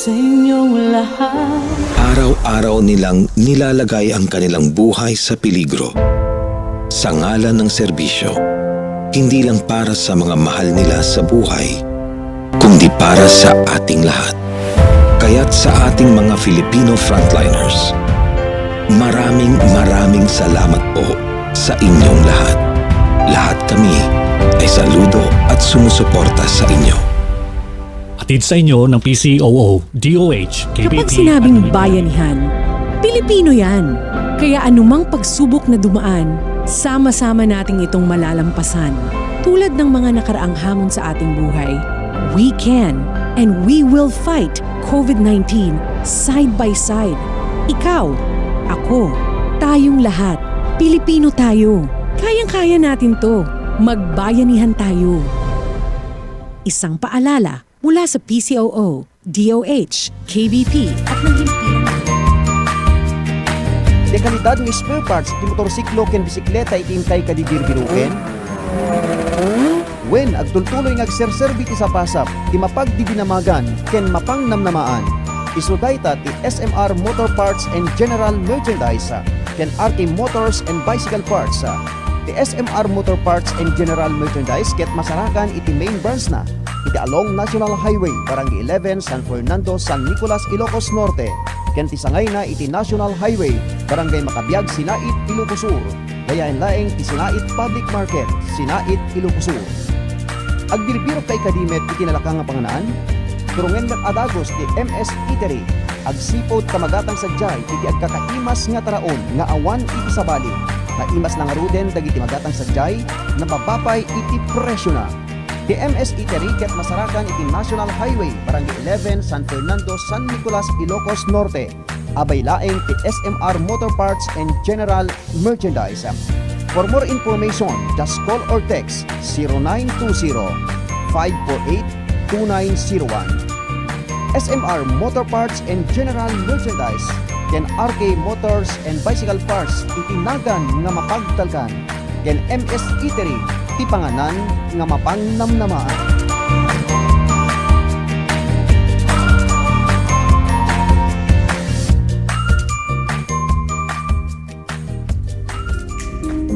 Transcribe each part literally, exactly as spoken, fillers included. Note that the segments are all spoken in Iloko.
Sa inyong lahat. Araw-araw nilang nilalagay ang kanilang buhay sa peligro sa ngalan ng serbisyo, hindi lang para sa mga mahal nila sa buhay, kundi para sa ating lahat. Kaya't sa ating mga Filipino frontliners, maraming, maraming salamat po sa inyong lahat. Lahat kami ay saludo at sumusuporta sa inyo. Hatid sa inyo ng P C O O, D O H, K B P, Kapag sinabing at bayanihan, Pilipino yan. Kaya anumang pagsubok na dumaan, sama-sama nating itong malalampasan. Tulad ng mga nakaraang hamon sa ating buhay, we can and we will fight COVID nineteen side by side. Ikaw, ako, tayong lahat, Pilipino tayo. Kayang-kaya natin 'to. Magbayanihan tayo. Isang paalala mula sa P C O O, D O H, K B P, at ng himpilang Dekalidad nga spare parts ti motorsiklo ken bisikleta iti intay kadi birbiroken. Wen, agtultuloy nga agserserbi ti sapasap ti mapagdidinamagan ken mapangnamnamaan. Isu dayta ti S M R Motor Parts and General Merchandise ken R K Motors and Bicycle Parts. Ti S M R Motor Parts and General Merchandise ket masarakan iti main branch na iti along National Highway, Barangay eleven, San Fernando, San Nicolas, Ilocos Norte, ken ti sangayna iti National Highway, Barangay Macabiag, Sinait, Ilocos Sur. Gayaen laeng ti Sinait Public Market, Sinait, Ilocos Sur. Agbirbirok kadi met iti nalaka nga panganan? Turongen met a dagus ti M S Eatery. Agsipud ta magatang sadiay iti agkakaimas nga taraon nga awan iti sabali. Naimas la ngaruden dagiti magatang sadiay, nababa pay iti presiona. Ti M S Eatery ket masarakan iti National Highway, Barangay eleven, San Fernando, San Nicolas, Ilocos Norte. Abay laeng ti S M R Motor Parts and General Merchandise. For more information, just call or text zero nine two zero, five four eight, two nine zero one. S M R Motor Parts and General Merchandise ken R K Motors and Bicycle Parts iti nagan nga mapagtalkan. Ken M S Eatery, ti panganan nga mapangnamnamaan.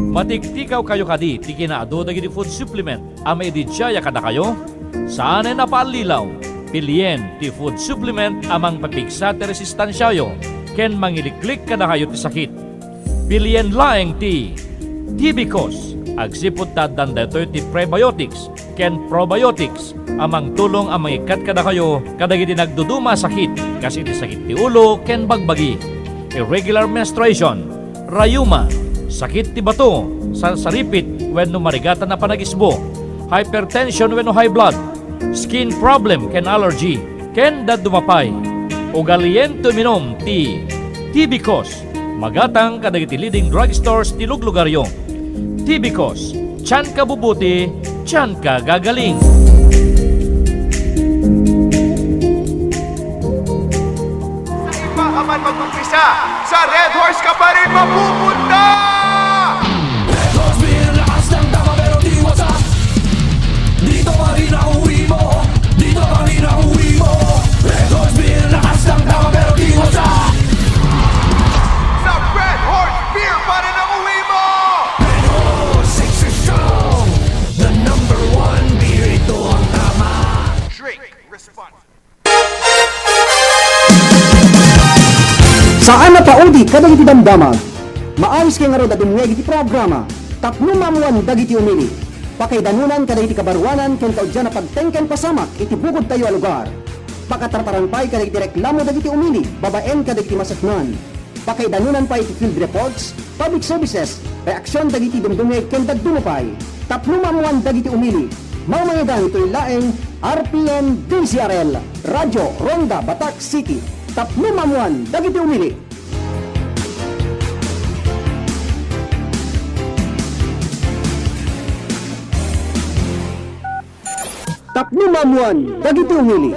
Matiktikawkayo kadi ti kinaadu dagiti food supplement a maididiaya kadakayo? Saanen a paallilaw, pilien ti food supplement a mangpapigsa ti resistansiayo ken mangiliklik kadakayo ti sakit. Pilien laeng ti Tibicos. Agsipud ta addan daytoy ti prebiotics ken probiotics a mangtulong a mangikkat kadakayo kadagiti nagduduma a sakit, kas iti sakit ti ulo ken bagbagi, irregular menstruation, rayuma, sakit ti bato, sarsaripit wenno marigatan a panagisbo, hypertension wenno high blood, skin problem ken allergy, ken dadduma pay. Ugalien ti uminum ti Tibicos. Magatang kadagiti leading drugstores ti luglugaryo. Tibicos, tianka bubuti, tianka gagaling. Sa iba ka man mag-umpisa, sa Red Horse ka pa rin mapupunta! Red Horse Beer, lakas ng tama pero di wasak. Dito pa rin ang uwi mo. Dito pa rin ang uwi mo. Red Horse Beer, lakas ng tama pero di wasak. Sa Red Horse Beer pa rin ang uwi mo! Red Horse, six is strong. The number one beer, ito ang tama. Drink responsibly. Saan a paudi kadagiti damdamag. Maawis kay ngarud a dumngeg iti programa Tapno Maammuan Dagiti Umili. Pakaidanunan kadagiti kabaruanan ken kaudyan a pagteng ken pasamak iti bukodtayo a lugar. Pakatartaran pay kadagiti reklamo dagiti umili babaen kadagiti maseknan. Pakaidanunan pay iti field reports, public services, reaksion dagiti dumdumngeg ken dadduma pay. Tapno maammuan dagiti umili, mamaedan itoy laeng R P N D Z R L, Radyo Ronda, Batac City. Tapno maammuan dagiti umili. Tapno maammuan dagiti umili.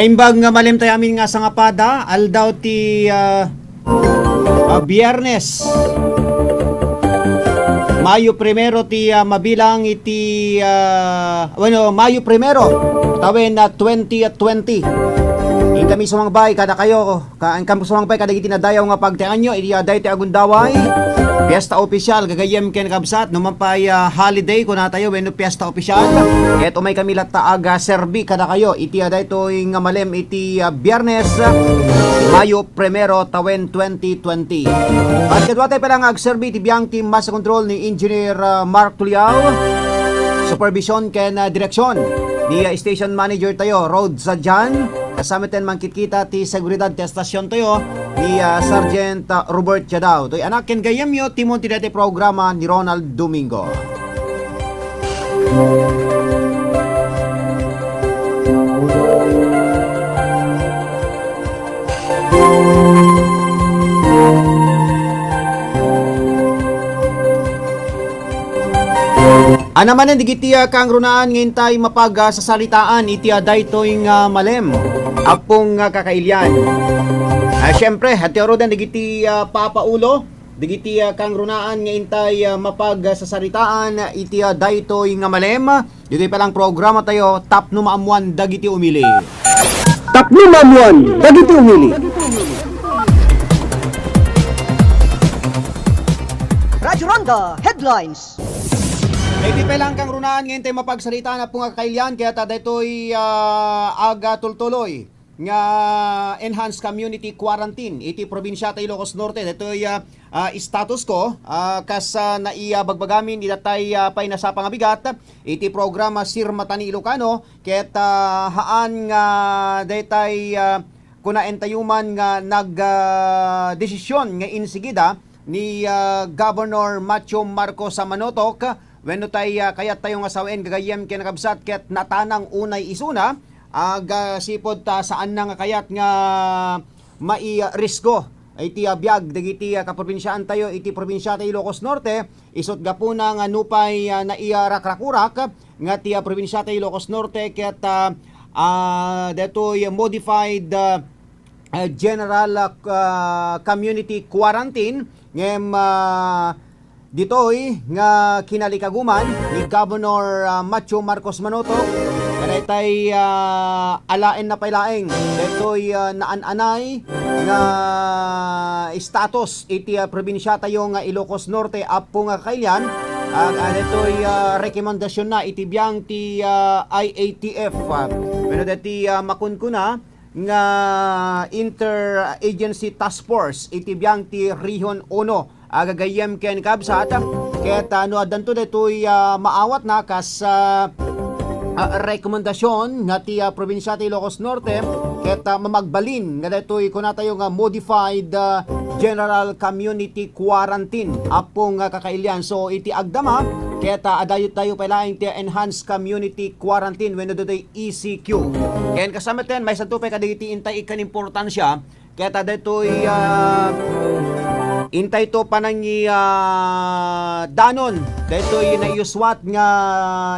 Imbag nga malem tayo amin nga sangapada, aldaw ti, ah, ah, Biyernes. Mayo primero ti, ah, mabilang iti, ah, bueno, Mayo primero, tawen, ah, twenty twenty. Inkami sumangbay kadakayo, ka, inkami sumangbay kadagiti nadayaw nga pagtaenyo, idi, ah, daytoy a gundaway. Fiesta official, gagayyem ken kabsat, no man pay, ah, holiday, kunatayo, wenno fiesta official. Ket umay kami latta aga serbi kadakayo, iti, ah, daytoy nga malem iti, ah, Biyernes, Mayo primero, tawen twenty twenty. At kadua tayo pala nga agserbi iti biang ti Master Control ni Engineer, ah, Mark Tuliao, supervision ken, ah, direksyon ni, ah, station manager tayo, Rod Sadian. Kasama ten mangkitkita ti seguridad ti estasion tayo ni, ah, Sergeant, ah, Robert Jadao. Toy anak ken gayyemyo, timon ti daytoy programa ni Ronald Domingo. Ania manen dagiti, ah, kangrunaan nga intay mapag, ah, sasaritaan iti, ah, daytoy nga malem, Apong, ah, kakailian. Ah, siyempre, ati aruden dagiti, ah, papaulo, dagiti, ah, kangrunaan nga intay, ah, mapag, ah, sasaritaan iti, ah, daytoy nga malem. Ditoy pala ang programa tayo, tapno maammuan dagiti umili. Tapno maammuan dagiti umili. Radyo Ronda Headlines. Daytoy pala ang kangrunaan nga intay mapagsaritaan, Apong kakailian, kayat daytoy, ah, agatultuloy nga enhanced community quarantine iti probinsia ta Ilocos Norte. Daytoy, ah, ah, status quo, ah, kas, ah, naibagbagamin idatay, ah, pay nasapa nga bigat iti programa Sirmata ni Ilocano, ket, ah, haan nga daytay, ah, kuna entayo man nga nag, ah, desisyon nga insigida ni, ah, Governor Macho Marcos a manotok wenno tay, ah, kayat tayo nga sawen gagayyem ken nakabsat ket natanang unay isuna, agasipud ta saanna nga kayat nga mairisgo iti, ah, biag dagiti, ah, kaprobinsiaan tayo iti probinsia ta Ilocos Norte, isut' gapuna nga nupay, ah, nairakrakurak nga ti, ah, probinsia ta Ilocos Norte ket, ah, ah, detoy modified, ah, ah, general, ah, ah, community quarantine ngem, ah, ditoy nga kinalikaguman ni Governor, ah, Macho Marcos Manotok, kadaytay, ah, alaenna pay laeng daytoy, ah, naan-anay nga status iti, ah, probinsia tayo nga Ilocos Norte, Apong kakailian, ah, ah, daytoy, ah, rekomendasyon na iti biang ti, ah, I A T F, ah, wenno daytoy, ah, makunkuna nga Interagency Task Force iti biang ti Region Uno, agagayyem ken kabsat, ket, ah, no addanto daytoy, ah, maawatna kas, ah, ah, rekomendasyon nga ti, ah, probinsia ti Ilocos Norte, ket, ah, mamagbalin nga daytoy kunatayo nga modified, ah, general community quarantine, Apong kakailian. So, iti agdama, ket, ah, adayo tayo pay laeng ti enhanced community quarantine wenno daytoy E C Q. Ken kasama ten, maysa to pay kadagiti intay ikkan importansya, ket, ah, daytoy, ah, intay to panangi, ah, danon daytoy naiyuswat nga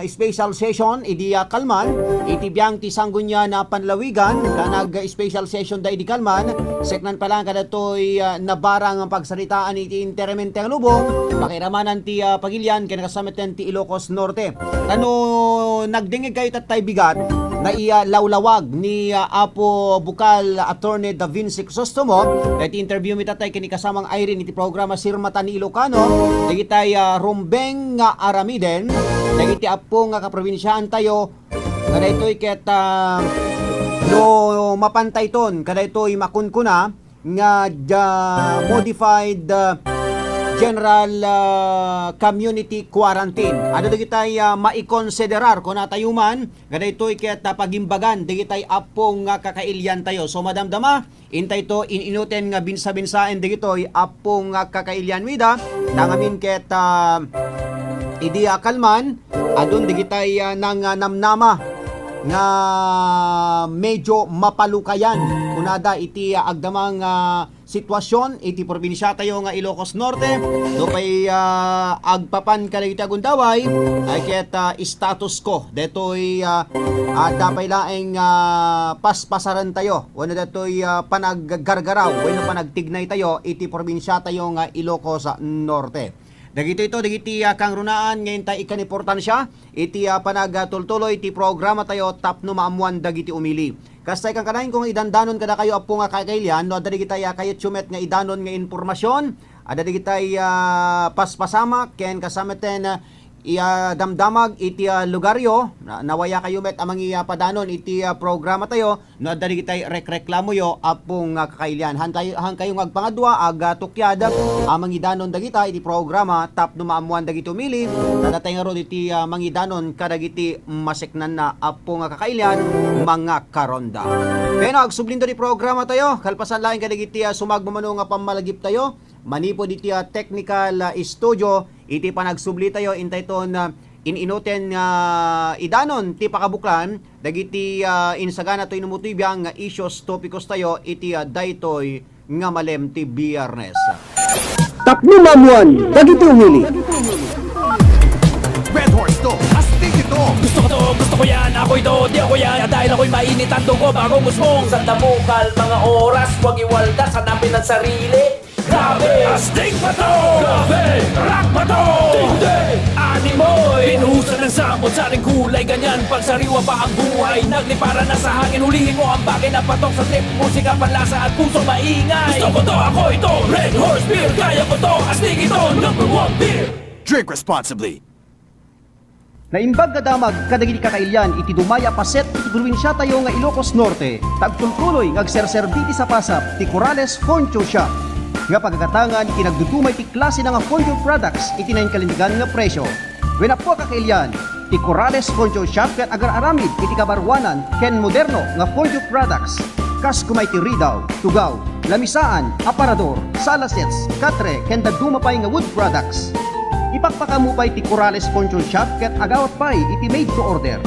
special session idi, ah, kalman iti biang ti Sanggunian a Panlawigan, ta nag-special session da idi kalman, seknan pa lang kadatoy, ah, nabarang nga pagsaritaan iti interemente nga lubong, pakiramanan ti, ah, Pagilian, ken kasama ten ti Ilocos Norte. Tano nagdengngeg kayo tattay bigat, naiya lawlawag ni, ah, Apo Bukal Attorney Da Vinci Crisostomo, dagiti interview mi tattay ken ni kasamang Irene iti programa Sirmata ni Ilocano, dagitay, ah, rumbeng nga aramiden, dagiti Apo nga kaprobinsiaan tayo, kadaytoy ket, ah, no mapantayton, kadaytoy makunkuna, nga, ah, modified, ah, general, ah, community quarantine. Adu dagitay, ah, maikonsiderar, kunatayo man, nga daytoy ket, ah, pagimbagan dagitay Apo nga kakailian tayo. So, madamdama, intay to in-inuten nga binsa-binsaen dagitoy Apo nga kakailian mi da, tangamin ket, ah, idi, ah, kalman, adun dagitay, ah, nang, ah, namnama nga medyo mapalukayan kunada iti, ah, agdamang, ah, sitwasyon iti probinsiatayo nga Ilocos Norte. No pay, ah, agpapan kadagiti agundaway, ay ket, ah, status quo. Detoy, ah, adda pay laeng, ah, paspasarantayo wenno detoy, ah, panaggargaraw wenno panagtignaytayo iti probinsiatayo nga Ilocos Norte. Dagitoy to, dagiti, ah, kangrunaan nga intay ikkan importansia iti, ah, panagtultuloy ti programatayo tapno maammoan dagiti umili. Kasta, kankanayon ko nga idandanon kadakayo, Apo nga kakailian, no adda dagitay, ah, kayatyo met nga idanon nga impormasion, adda dagitay, ah, paspasamak, ken kasta met ten, ah, iya damdamag iti, ah, lugaryo, na, nawayakayo met a mangi-, ah, padanon iti, ah, programatayo, no adda dagitay rekreklamoyo, Apo nga kakailian. Hantayo, hankayo nga agpangadua, agtukyad, a mangidanon dagita iti programa tapno maammoan dagiti umili, ta datay ngarud iti, ah, mangidanon kadagiti maseknanna, Apo nga kakailian, mga karonda. Ken no agsublinto ti programatayo, kalpasan laeng kadagiti, ah, sumagmamano nga pammalagiptayo, manipud iti, ah, technical, ah, studio, iti panagsublitayo, intayton, ah, in-inuten nga idanon ti pakabuklan dagiti, ah, insagana toy no ti biang nga issues, topikos tayo iti, ah, daytoy nga malem ti Biyernes. Tapno maammoan dagiti umili. Red Horse to, astig ito. Gusto ko to, gusto ko yan, ako ito, di ako yan. Dahil ako'y mainit ang dugo, bagong usbong. Sandamukal, mga oras, wag iwaldas, hanapin ang sarili. Grabe! Astig pa to! Grabe! Rock pa to! Tindi! Animoy! Pinuhusan ng samot, saring kulay, ganyan. Pagsariwa pa ang buhay, nagliparan na sa hangin. Hulihin mo ang bagay na patok sa trip. Musika, panlasa at puso maingay. Gusto ko to, ako ito. Red Horse Beer, kaya ko to. Astig ito, number one beer. Drink responsibly. Naimbag nga damag kadagiti kakailian iti dumay a paset iti probinsiatayo nga Ilocos Norte, ta agtultuloy nga agserserbi ti sapasap ti Corales Furniture Shop, nga pagagatangan iti nagduduma iti klasena nga furniture products iti nainkalintegan nga presio. Wen, Apo a kakailian, ti Corales Furniture Shop ket agar-aramid iti kabaruanan ken moderno nga furniture products, kas kuma iti ridaw, tugaw, lamisaan, aparador, sala sets, katre, ken dadduma pay nga wood products. Ipakpakamo pay ti Corales Furniture Shop ket agawat pay iti made to order.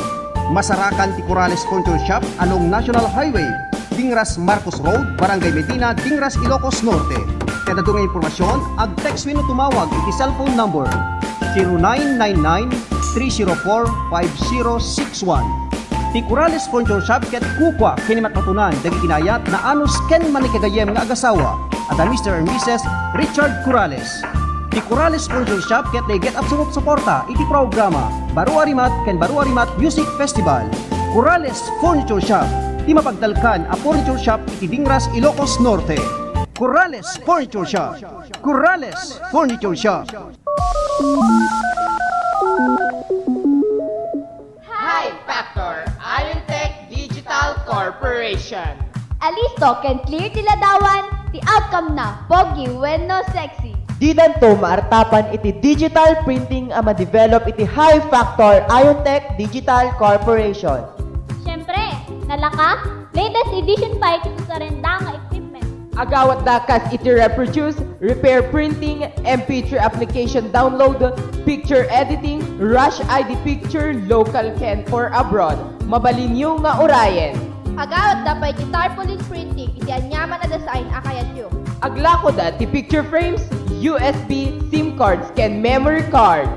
Masarakan ti Corales Furniture Shop along National Highway, Dingras Marcos Road, Barangay Medina, Dingras, Ilocos Norte. Ket adu nga impormasion, ag-text wenno tumawag iti cellphone number zero nine nine nine, three zero four, five zero six one. Ti Corales Furniture Shop ket kukua ken ni matmatunan dagiti naayat, naanus ken mannakigayem nga agasawa a da Mister and Missus Richard Corales. Ti Corales Furniture Shop ket naiget a sumupsuporta iti programa Baro a Rimat ken Baro a Rimat Music Festival. Corales Furniture Shop, ti mapagtalkan a furniture shop iti Dingras, Ilocos Norte. Corales Furniture Shop. Corales Furniture Shop. Hype Factor, Iontech Digital Corporation. Alisto ken clear ti ladawan, ti outcome na, pogi wenno sexy. Didanto maartapan iti digital printing a ma-develop iti Hype Factor, Iontech Digital Corporation. Siyempre, nalaka, latest edition pay ti susarenda nga equipment. Agawatda kas iti reproduce, repair printing, M P three application download, picture editing, rush I D picture, local ken or abroad. Mabalinyo nga urayen. Agawatda pay ti tarpaulin printing iti aniaman a design a kayatyo. Aglakoda ti picture frames, U S B, SIM cards, ken memory cards.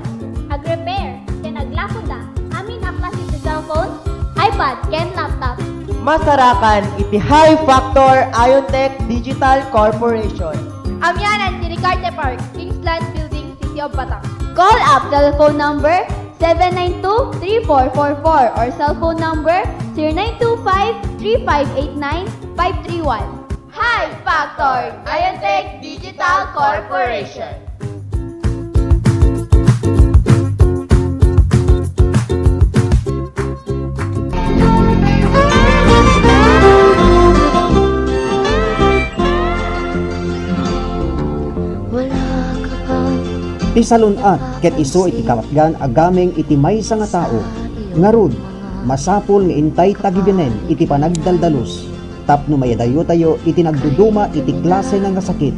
Agrepair ken aglakoda amin a klase ti cellphone, iPad, ken laptop. Masarakan iti Hype Factor, Iontech Digital Corporation. Amianan ti Ricarte Park, Kingsland Building, City of Bataan. Call up cellphone number seven nine two, three four four four or cellphone number zero nine two five, three five eight nine, five three one. Hype Factor, Iontech Digital Corporation. Ti salun-at ket isu iti kabatgan a gameng iti maysa nga tao. Ngarud, masapul nga intay tagibinen iti panagdaldalus tapno mayadayotayo iti nagduduma iti klase nga sakit.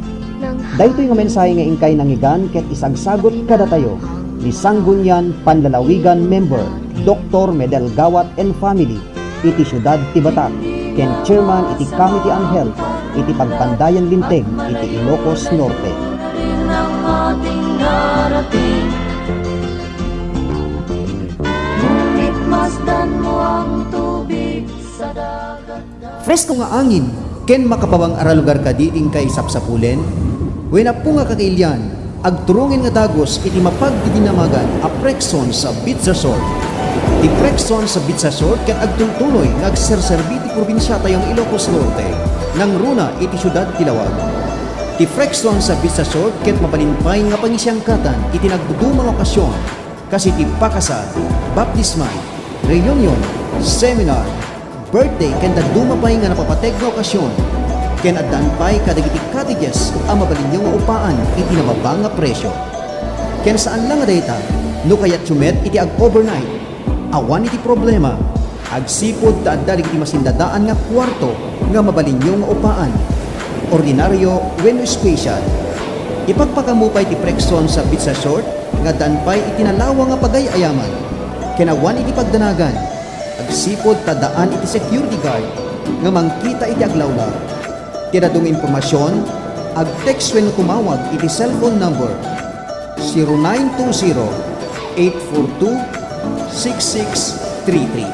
Daytoy nga mensahe nga inkay nangngegan ket isagsagut kadatayo ni Sanggunian Panlalawigan member, Doktor Medel Gawat and family, iti siudad ti Batac, ken Chairman iti Committee on Health iti Pagpandayan Linteg iti Ilocos Norte. Ngunit masdan mo ang tubig sa dagat. Fresko nga angin ken makapabang a ralugar kadi ti inkay sapsapulen? Wen, appo nga kakailian, agturongin nga dagus iti mapagdidinamagan a Prexons Beach Resort. Ti Prexons Beach Resort ket agtultuloy nga agserserbi ti probinsiatayo nga Ilocos Norte, nangruna iti siudad ti Laoag. Ti Prexons Beach Resort ket mabalin pay nga pangisiangkatan iti nagduduma nga okasyon, kas iti pakasar, baptismal, reunion, seminar, birthday, ken dadduma pay nga napapateg nga okasyon, ken addaan pay kadagiti cottages a mabalinyo nga upaan iti nababa nga presio. Ken saan la nga dayta, no kayatyo met iti ag-overnight, awan iti problema. Agsipud ta adda dagiti masindadaan nga kuarto nga mabalinyo nga upaan, ordinario wenno special. Ipakpakamo pay ti Prexons Beach Resort nga addaan pay iti nalawa nga pagay-ayaman, ken awan iti pagdanagan. Agsipud ta addaan iti security guard nga mangkita iti aglawlaw. Ti dadduma nga impormasion, ag-text wenno tumawag iti cellphone number zero nine two zero, eight four two, six six three three.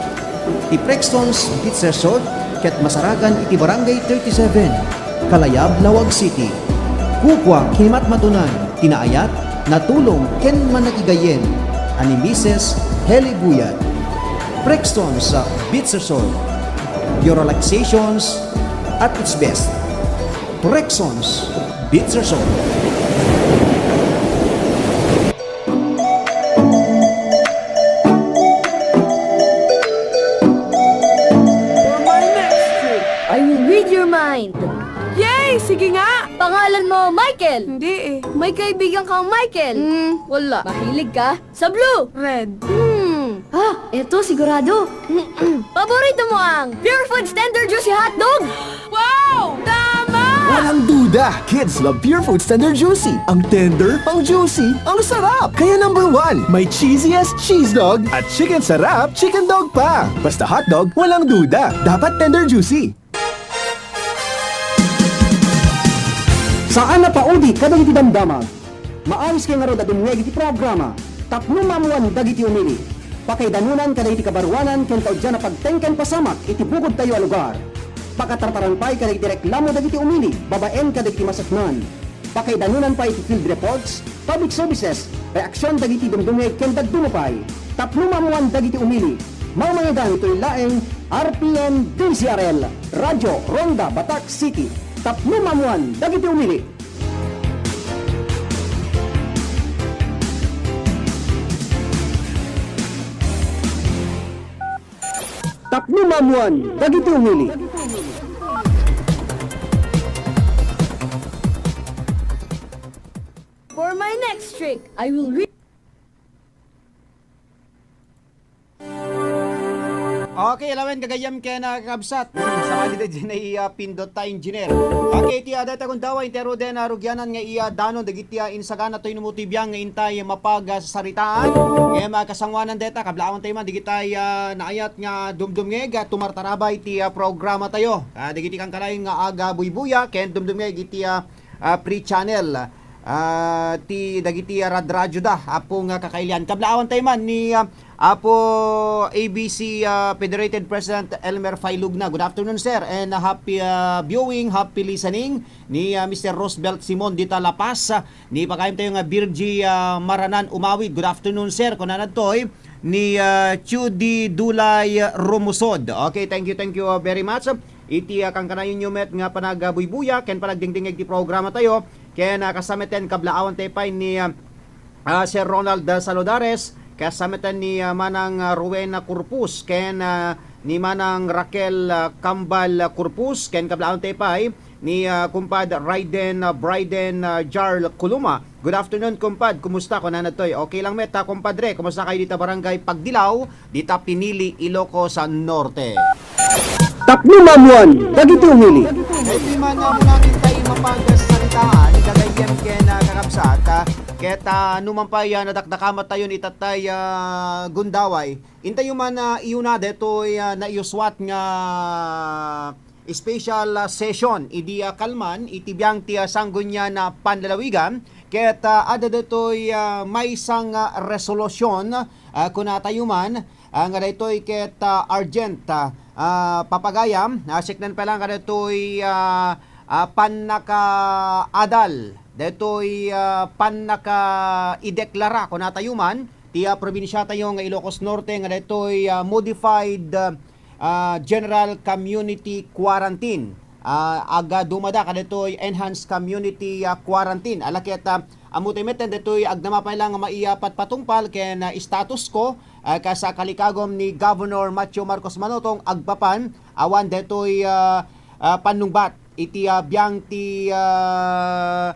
Ti Prexons Beach Resort ket masarakan iti Barangay thirty-seven, Kalayab, Laoag City. Kukua, kinimatmatunan, ti naayat, natulong, ken managigayyem a ni Misis Heli Buyat. Prexons Beach Resort. Your relaxations at its best. Prexons Beach Resort. For my next trip, I will read your mind. Yay! Sige nga! Pangalan mo, Michael? Hindi eh. May kaibigan kang Michael? Hmm, wala. Mahilig ka sa blue? Red. Hmm. Ah, eto sigurado. Paborito mo ang Pure Foods Tender Juicy Hotdog? Wow! Tama! Walang duda! Kids love Pure Foods Tender Juicy. Ang tender, ang juicy, ang sarap! Kaya number one, may cheesiest cheese dog at chicken sarap chicken dog pa. Basta hotdog, walang duda. Dapat tender juicy. Saan a paudi kadagiti damdamag. Maawis kay ngarud a dumngeg iti programa, Tapno Maammoan Dagiti Umili. Pakaidanonan kadagiti kabaruanan ken kauddian a pagteng ken pasamak iti bukodtayo a lugar. Pakatartaran pay kadagiti reklamo dagiti umili babaen kadagiti maseknan. Pakaidanonan pay iti field reports, public services, reaksion dagiti dumdumngeg ken dadduma pay. Tapno maammoan dagiti umili, mamayedan itoy laeng R P N D Z R L, Radyo Ronda Batac City. Tapno maammoan dagiti umili. Tapno maammoan dagiti umili. For my next trick, I will read. Okay, lawen gagayyem ken, ah, kakabsat. Sa dita dyan ay, ah, pindot ta engineer. Okay, ti, ah, dayta gundaway, intero den, ah, rugianan nga iya danon dagiti, ah, insagana toy no mo ti biang nga intay mapagsasaritaan. Ngem, ah, kasangoanan dayta, kablaawan tayo man, dagiti, ah, naayat nga dumdumngeg, ah, tumartarabay ti, ah, programa tayo. Ah, dagiti kankanayon nga aga buybuya, ken dumdumngeg iti, ah, ah, free channel, ah, ti dagiti, ah, radradyo da, Apo nga kakailian. Kablaawan tayo man ni, ah, Apo A B C, ah, Federated President Elmer Failugna. Good afternoon, sir, and, ah, happy, ah, viewing, happy listening ni, ah, Mister Roosevelt Simon dita La Paz, ah, ni pagayam tayo nga Virgie, ah, Maranan Umawid. Good afternoon, sir. Kunana toy ni, ah, Chudi Dulay Rumusod. Okay, thank you, thank you, ah, very much. Iti, ah, kankanayonyo met nga panagabuybuya ken panagdingdingeg ti programa tayo, ken, ah, kasameten kablaawan tayo pay ni, ah, ah, Sir Ronald, ah, Saludares, kasameten ni, ah, Manang, ah, Rowena Corpus, ken, ah, ni Manang Raquel, ah, Kambal, ah, Corpus, ken kablaawan tayo pay ni, ah, Kumpad Raiden, ah, Braiden, ah, Jarl Kuluma. Good afternoon, kumpad. Kumusta? Kunana toy. Okay lang met, ha, kumpadre. Kumusta kayo dita barangay Pagdilaw, dita Pinili, Ilocos Norte? Tapno maammuan dagiti umili. Iti man, ah, muna ket tay mapagsaritaan, gagayyem ken, ah, kakabsat, ah, ket, ah, no man pay, ah, nadakdakamat tayon itattay, ah, gundaway, intayo man, ah, iyuna daytoy, ah, naiyuswat nga special, ah, session idi, ah, kalman iti biang ti, ah, Sanggunian, ah, Panlalawigan, ket, ah, adda daytoy, ah, maysa nga resolusyon, ah, kunatayo man, ah, nga daytoy ket, ah, urgent, ah, ah, papagayam, ah, siknanpay laeng kadaytoy, ah, ah, pannakaadal, daytoy, ah, pannakaideklara, kunatayo man, ti, ah, probinsiatayo nga Ilocos Norte nga daytoy, ah, modified, ah, ah, general community quarantine. Ah, aga dumada kadaytoy enhanced community, ah, quarantine. Ala ket, ah, ammo tayo metten daytoy agnama pay laeng nga maipatpatungpal ken, ah, status quo, ah, kas, ah, kalikagum ni Governor Matthew Marcos Manotong agpapan awan daytoy, ah, ah, pannungbat iti, ah, biang ti, ah,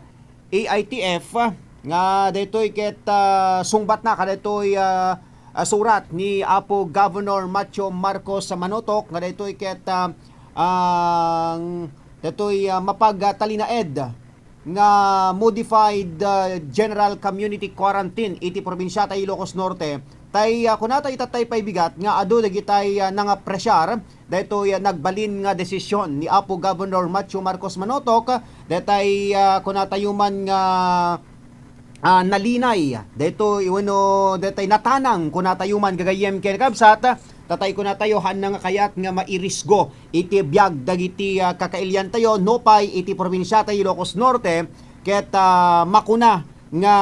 A I T F nga daytoy ket, ah, sungbatna kadaytoy, ah, ah, surat ni Apo Governor Matthew Marcos Manotok nga daytoy ket, ah, ang daytoy, ah, mapagtalinaed nga modified, ah, general community quarantine iti probinsiata Ilocos Norte. Tay, ah, kunata itattay pay bigat nga adu dagitay, ah, nangapresiar daytoy, ah, nagbalin nga desisyon ni Apo Governor Matthew Marcos Manotok, daytay, ah, kunatayo man nga, ah, nalinay daytoy wenno daytay natanang kunatayo man gagayyem ken kabsat, tatay kunatayo haanna nga kayat nga mairisgo iti biag dagiti, ah, kakailiantayo nupay iti probinsiatayo Ilocos Norte ket, ah, makuna nga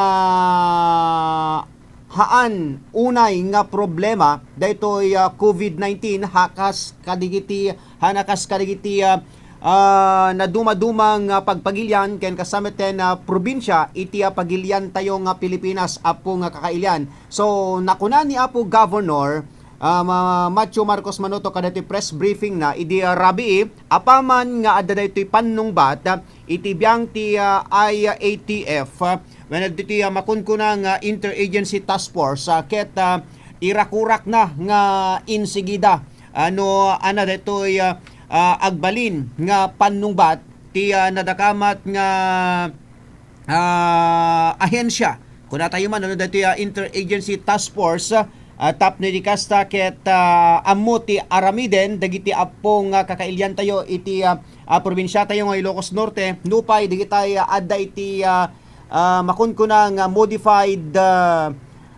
haan unay nga problema daytoy, ah, covid nineteen, hakas kadagiti, hanakas kadagiti, ah, ah, nadumaduma nga pagpagilian ken kasametten a probinsia iti, ah, pagiliantayo nga Pilipinas, apo nga kakailian. So, nakuna ni Apo Governor, ah, Ma-, Matthew Marcos Manotok kadaytoy press briefing na idi, ah, rabii, apaman nga adda daytoy pannungbat, ah, iti biang ti, ah, I A T F, ah, wenno ditoy, ah, makunkuna nga interagency task force, ah, ket, ah, irakurakna nga insigida, ah, no, ana daytoy, ah, ah, agbalin nga pannungbat ti, ah, nadakamat nga, ah, ahensya. Kunatayo man, ano, daytoy, ah, interagency task force, ah, tapno idi kasta ket, ah, ammo ti aramiden dagiti appo nga kakailiantayo iti, ah, ah, probinsiatayo nga Ilocos Norte, nupay dagitay, ah, adda iti, ah, ah, makunkuna nga modified, ah,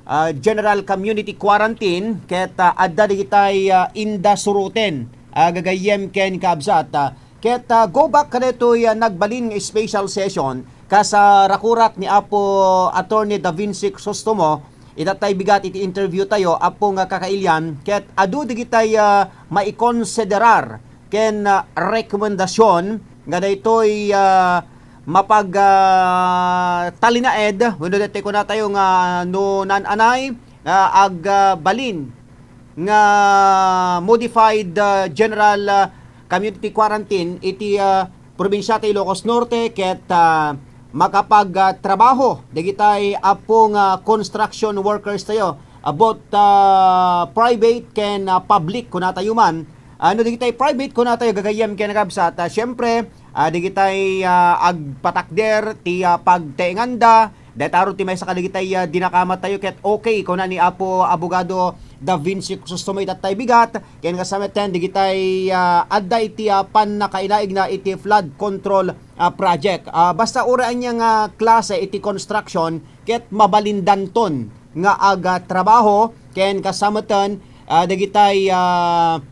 ah, general community quarantine ket, ah, adda dagitay, ah, inda suruten, ah, gagayyem ken kabsat, ah, ket, ah, go back kadaytoy, ah, nagbalin nga special session kas, ah, rakurak ni Apo Attorney Da Vinci Crisostomo, itattay bigat iti interview tayo, apo nga kakailian, ket adu dagitay, ah, maikonsiderar ken, ah, rekomendasion nga daytoy, ah, mapag, ah, talinaed wenno daytoy kunatayo nga no naan-anay, ah, ag, ah, balin nga modified, ah, general, ah, community quarantine iti, ah, probinsia ti Ilocos Norte ket, ah, makapag, ah, trabaho dagitay appo nga construction workers tayo, ah, both, ah, private ken, ah, public kunatayo man. Ano dagitay private kunatayo gagayyem ken kabsat, ah, siyempre, ah, dagitay, ah, agpatakder ti, ah, pagtaenganda, dayta ti maysa kadagitay, ah, dinakamat tayo ket okay, kuna ni Apo Abogado Da Vinci Crisostomo itattay bigat, ken kasametten dagitay, ah, adda iti, ah, pannakainaigna iti flood control, ah, project. Ah, basta uray ania nga klase iti construction ket mabalindanton nga agtrabaho ken kasametten, ah, dagitay, ah,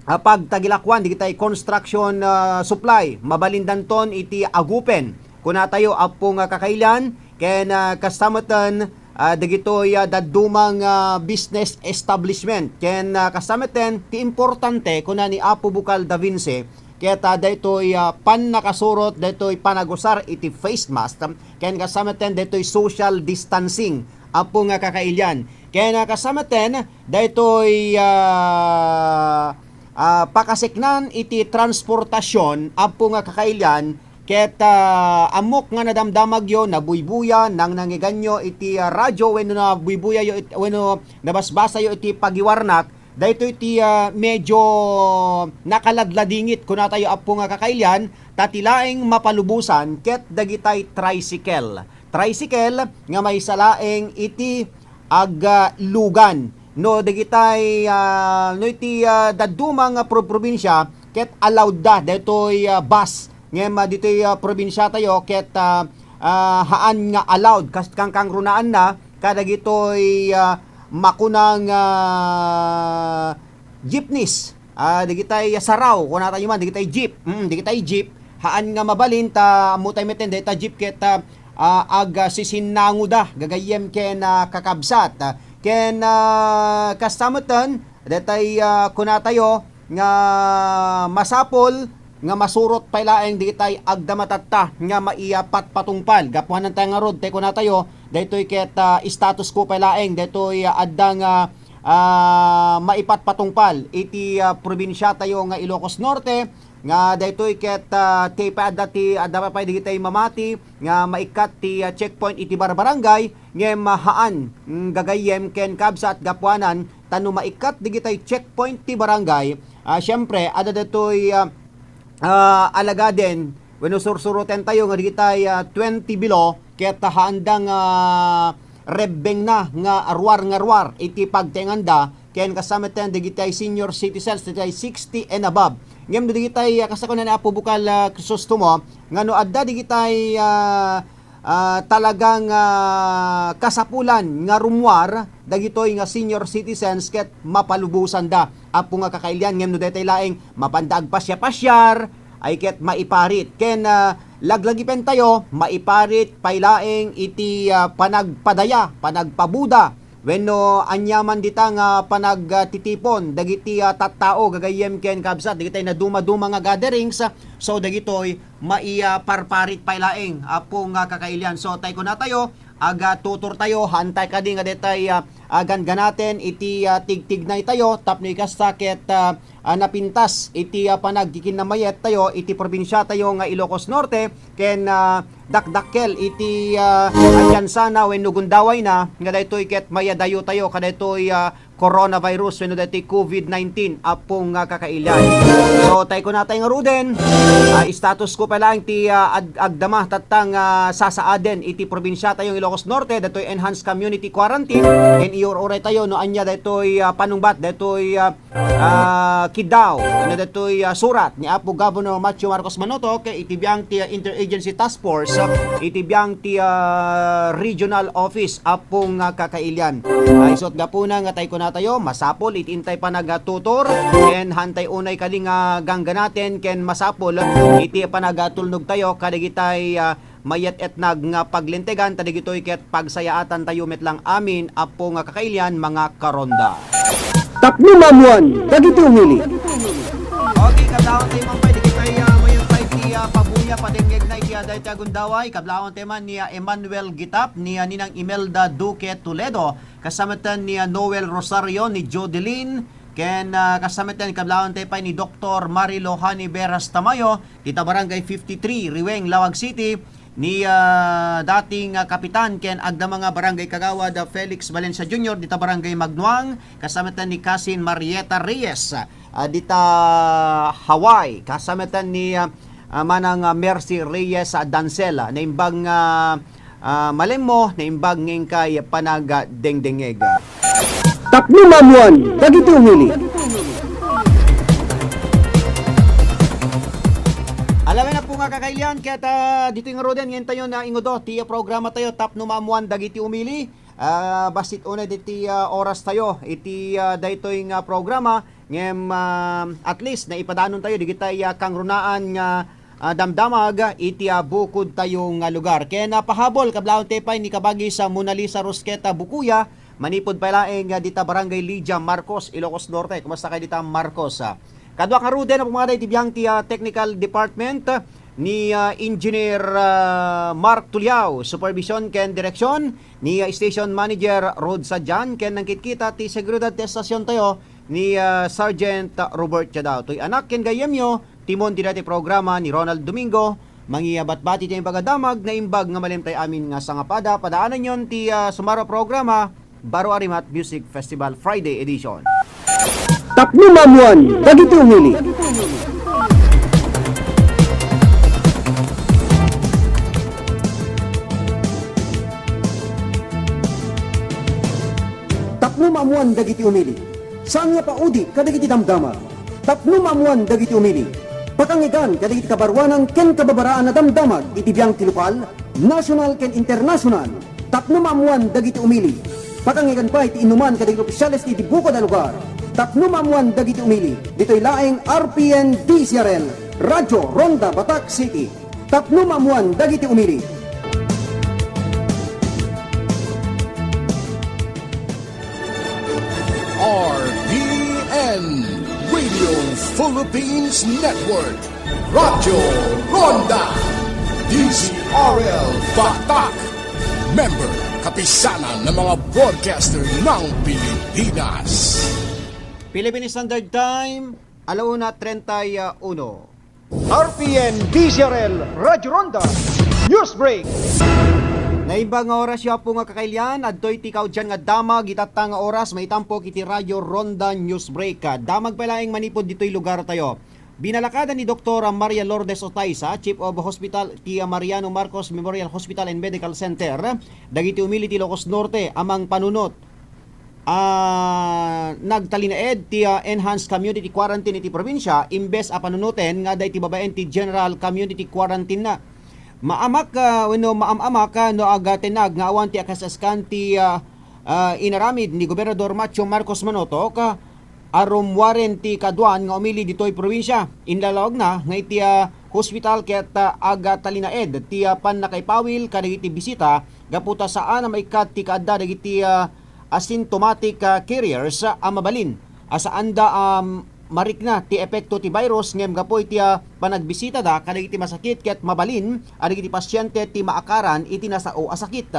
ah, pagtagilakuan dagitay construction, ah, supply. Mabalindanton iti agupen. Kunatayo, appo nga kakailian, ken, ah, kasametten, ah, dagitoy, ah, dadduma nga business establishment. Ken, ah, kasametten, ti importante, kuna ni Apo Bukal Da Vinci, ket, ah, daytoy, ah, pannakasurot, daytoy panagusar iti face mask, ken kasametten, daytoy social distancing. Appo nga kakailian. Ken, ah, kasametten, daytoy, ah, ah, pakasiknan iti transportasion, appo nga kakailian, ket, ah, ammok nga nadamdamagyo, nabuybuya, nangnangiganyo iti, ah, radyo wenno nabuybuyayo it-, wenno nabasbasayo iti pagiwarnak, daytoy ti, ah, medyo nakaladladingit, kunatayo, Apo nga kakailian, ta ti laeng mapalubosan ket dagitay tricycle. Tricycle nga maysa laeng iti aglugan. No dagitay, ah, no iti, ah, dadduma nga pro-, probinsya, ket allowed da daytoy, ah, bus. Ngem, ah, ditoy, ah, probinsyatayo ket, ah, ah, haan nga allowed. Kas-, kankangrunaanna kadagitoy, ah, makunang, ah, jeepneys. Ah, dagitay saraw, kunatayo man, dagitay jeep. Mm, dagitay jeep. Haan nga mabalin ta, ammo tayo metten, dagita jeep ket, ah, ah, ag, ah, sisinnangoda, gagayyem ken, ah, kakabsat. Ken, ah, kasta metten, dagitay, ah, kunatayo nga masapul nga masurot pay laeng dagitay agdamatatta nga maipatpatungpal. Gapuanan tayo ngarud, tay kunatayo, daytoy ket, ah, status quo pay laeng, daytoy, ah, adda nga, ah, maipatpatungpal iti, ah, probinsyatayo nga Ilocos Norte, nga daytoy ket, ah, ti pay adda ti, adda pay dagitay mamati nga maikkat ti, ah, checkpoint iti barbarangay, ngem, ah, haan, mm, gagayyem ken kabsat gapuanan ta no maikkat dagitay checkpoint ti barangay, ah, siyempre, adda daytoy, ah, ah, alagaden wenno sursurotentayo nga dagitay, ah, twenty below, ket haanda nga rebbengna nga ruar nga ruar iti pagtenganda, ken kasta metten dagitay senior citizens, dagitay sixty and above. Ngem no dagitay, ah, kasta kuna ni Apo Bukal, ah, Crisostomo, nga no adda dagitay, ah, ah, talagang, ah, kasapulan nga rummuar dagitoy nga senior citizens ket mapalubosanda. Apo nga kakailian, ngem no daytoy laeng mapanda agpasiar-pasiar, ay ket maiparit. Ken, ah, laglagipentayo, maiparit pay laeng iti, ah, panagpadaya, panagpabuda, wenno aniaman dita nga panagtitipon dagiti, ah, tattao, gagayyem ken kabsat, dagitay naduma-duma nga gatherings. So, dagitoy maiparparit pay laeng, Apo nga kakailian. So, tay kunatayo, agtutortayo, haantay kadi nga daytay, ah, ah, ganggannaten iti, ah, tigtignaytayo, tapno ikasta ket, ah, ah, napintas iti, ah, panagkikinnamayet tayo iti probinsyatayo nga Ilocos Norte, ken, ah, dakdakkel iti, ah, alyansana wenno gundawayna nga daytoy ket mayadayotayo kadaytoy, ah, coronavirus wenno daytoy covid nineteen, Apo nga kakailian. So, tay kunatay ngaruden, ah, status quo pay laeng ti, ah, ag-, agdama tatta nga sasaaden iti probinsyatayo nga Ilocos Norte, daytoy enhanced community quarantine, ken iur-uraytayo no ania daytoy, ah, panungbat, daytoy, ah, ah, kiddaw, wenno daytoy, ah, surat ni Apo Governor Matthew Marcos Mannotok iti biang ti, ah, Interagency Task Force, ah, iti biang ti, ah, Regional Office, Apo nga kakailian. Ay, isut' gapuna nga tay kunatayo, masapul iti intay panagtutor, ken haantay unay kadi nga ganggannaten, ken masapul iti panagatulnogtayo kadagitay, ah, mayat-etnag nga paglintegan, ta dagitoy ket pagsayaatantayo met lang amin, Apo nga kakailian, mga karonda. Tapno maammuan dagiti umili. Okay, kadawat tayo, Ma'am Pay, dagitay, ah, mayat pay ti, ah, pabuya, padengngegna iti, ah, dayta gundaway. Kablawan tayo man ni, ah, Emmanuel Gitap, ni, ah, Ninang Imelda Duque Toledo, kasamatan ni, ah, Noel Rosario, ni Jodeline, ken, ah, kasamatan, kablawan tayo pay ni Doktor Marilo Honey Veras Tamayo, dita Barangay fifty-three, Riweng, Laoag City, ni, ah, dating, ah, kapitan ken agdama nga barangay kagawad, ah, Felix Valencia Junior, dita Barangay Magnuang, kasamatan ni Kasin Marieta Reyes, ah, dita Hawaii, kasamatan ni, ah, ah, manang, ah, Mercy Reyes, ah, Dancel, ah, naimbag nga, ah, malemmo, naimbag nga inkay panagdengdengngeg. Tapno maammuan dagiti umili. Alawen na po nga kakailian, ket, ah, ditoy ngaruden, ngayon tayo na ingudo, ti programa tayo, Tapno Maammuan Dagiti Umili. Ah, bassit unay diti, ah, oras tayo, iti, ah, daytoy nga programa, ngem, ah, at least, naipadanon tayo, digitay, ah, kangrunaan nga, ah, damdamag, iti, ah, bukod tayo nga lugar. Ken, ah, pahabol, kablaon tayo pay ni kabagis, ah, Mona Lisa Rosqueta Bukuya, manipud pay laeng, ah, dita Barangay Lydia Marcos, Ilocos Norte. Kumusta kayo dita, Marcos? Ah, kaduak ngaruden, Apo Mada, iti biang ti, ah, technical department, ni, ah, Engineer, ah, Mark Tuliao, supervision ken direksyon, ni, ah, Station Manager Rod Sadian, ken nangkitkita ti seguridad ti estasion tayo ni, ah, Sergeant Robert Chadao. Toy anak ken gayyemyo, timon ti dati programa ni Ronald Domingo, mangiyabatbati ti imbag a damag, naimbag nga malem tay amin nga sangapada, padaananyon ti, ah, sumaro programa, Baro a Rimat Music Festival Friday Edition. Tapno maammoan dagiti umili. Tapno maammoan dagiti umili. Saan nga paudi kadagiti damdama. Tapno maammoan dagiti umili. Pakangigan kadagiti kabaruanan ken kababaraan a damdamag iti biang ti lokal, nasional ken internasional. Tapno maammoan dagiti umili. Pakangigan pay ti inuman kadagiti opisyales ti bukod a lugar. Tapno maammoan dagiti umili. Ditoy laeng R P N D C R L, Radyo Ronda Batac City. Tapno maammoan dagiti umili. R P N, Radio Philippines Network, Radyo Ronda, D C R L Batac, member, Kapisanan ng mga Broadcaster ng Pilipinas. Philippine Standard Time, alauna treinta y uno. R P N D C R L Radyo Ronda News Break. Naimbag nga oras, Apo nga kakailian, adtoy ti kaudyan nga damag itatta nga oras, maitampok iti Radyo Ronda News Break. Damag pay laeng manipud ditoy lugar tayo. Binalakada ni Doktor Maria Lourdes Otaiza, Chief of Hospital ti Mariano Marcos Memorial Hospital and Medical Center, dagiti umili ti Ilocos Norte a mangpanunot a nagtalinaed ti, ah, enhanced community quarantine iti probinsya imbes a panunoten nga adda iti babaen ti general community quarantine na. Maamak, ah, wenno maam-amak, ah, no agtenag nga awan ti akasaskan ti, ah, ah, inaramid ni Gobernador Macho Marcos Manotok, ah, a rummuaren ti kaduan nga umili ditoy probinsya. Inlalawagna nga iti, ah, hospital ket, ah, agtalinaed ti, ah, pannakaipawil kadagiti bisita gapu ta saan a maikkat ti kaadda dagiti, ah, asymptomatic, ah, carriers a mabalin a saanda a marikna ti epekto ti virus ngem gapu iti, ah, panagbibitada kadagiti masakit ket mabalin a dagiti pasyente ti maakaran iti nasao a sakit.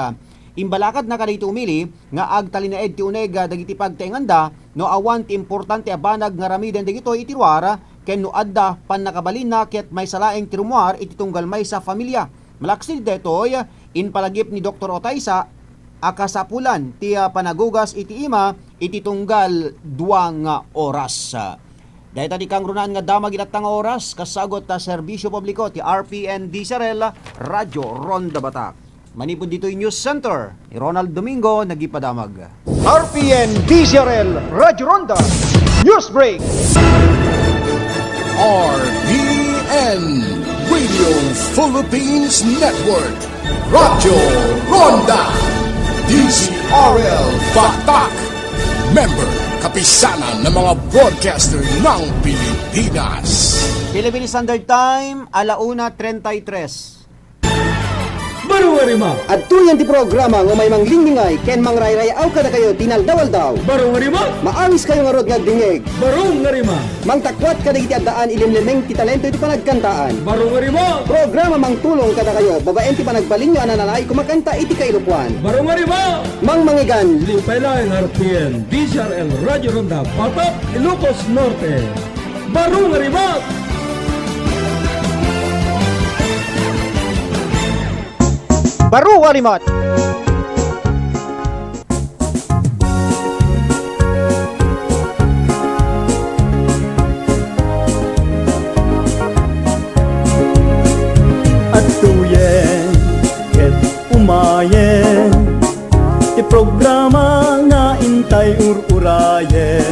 Imbalakadna kadagiti umili nga agtalinaed ti uneg, ah, dagiti pagtaenganda no awan ti importante a banag nga aramiden dagitoy iti ruar ken no adda pannakabalinna ket maysa laeng ti rummuar iti tunggal maysa a familia. Malaksid daytoy, impalagip ni Doktor Otaiza a kasapulan ti, ah, panagugas iti ima iti tunggal dua nga oras. Dayta ti kangrunaan nga damag itatta nga oras, kasagut ta serbisyo publiko ti R P N D C R L, Radyo Ronda Batac. Manipud ditoy News Center, ni Ronald Domingo nagipadamag. R P N D C R L Radyo Ronda News Break. R P N Radio Philippines Network, Radyo Ronda, D C R L Batac, member, Kapisanan ng mga Broadcaster ng Pilipinas. Philippine Standard Time, alauna treinta y tres. Baro nga rima. Adtoyen ti programa nga umay manglinglingay ken mangrayray-aw kadakayo ti inaldaw-aldaw. Baro nga rima. Maangiskayo ngarud nga agdingngeg. Baro nga rima. Mangtakuat kadagiti addaan ilimlimeng ti talento iti panagkantaan. Baro nga rima. Programa mangtulong kadakayo babaen ti panagbalinyo a nanalaay kumakanta iti kailokoan. Baro nga rima. Mangmangigan. Lipay laeng R P N, D C R L, Radyo Ronda, Batac, Ilocos Norte. Baro nga rima. Baro nga rima. Adtoyen ket umayen ti programa nga intay ur-urayen.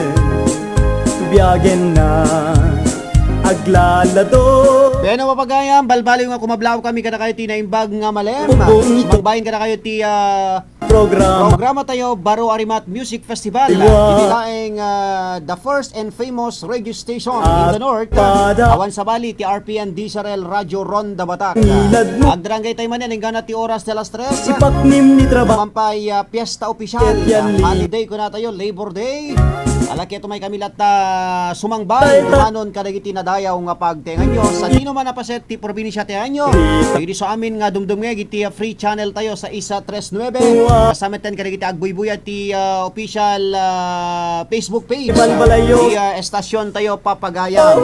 Biagenna aglalado. Bueno, mapagayam, balbaliw nga kumablaw kami kadakayo ti naimbag nga malem. Bubong ito. Sumagbayen kadakayo ti, ah, programa. Programa tayo, Baro a Rimat Music Festival. Iwa. Iti laeng, ah, the first and famous radio station in the north. Awan sabali ti R P N D C R L Radyo Ronda Batac. Agdarangay tayo manen, inggana ti oras ti alas tres. Ipaknim ni trabaho. Mampay, ah, fiesta official. Holiday, kuna tayo, Labor Day. Ala, ket umay kami latta sumangbay, manon kadagiti nadayaw nga pagtaenganyo. Sadino man a paset ti probinsya ti ayanyo, dagiti sa amin nga dumdumngeg iti, ah, free channel tayo sa isa tres nuebe. Kasameten kadagiti agbuybuyat ti, ah, official, ah, Facebook page. Ti, ah, estasyon tayo, Papagayam.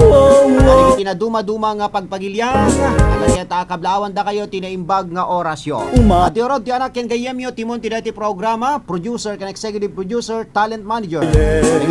Kadagiti naduma-duma nga pagpagilian, ala, ket, ah, kablaawan dakayo ti naimbag nga orasyo. Uma. Ati orod ti anak ken gayyemyo, timon ti daytoy programa, producer ken executive producer, talent manager.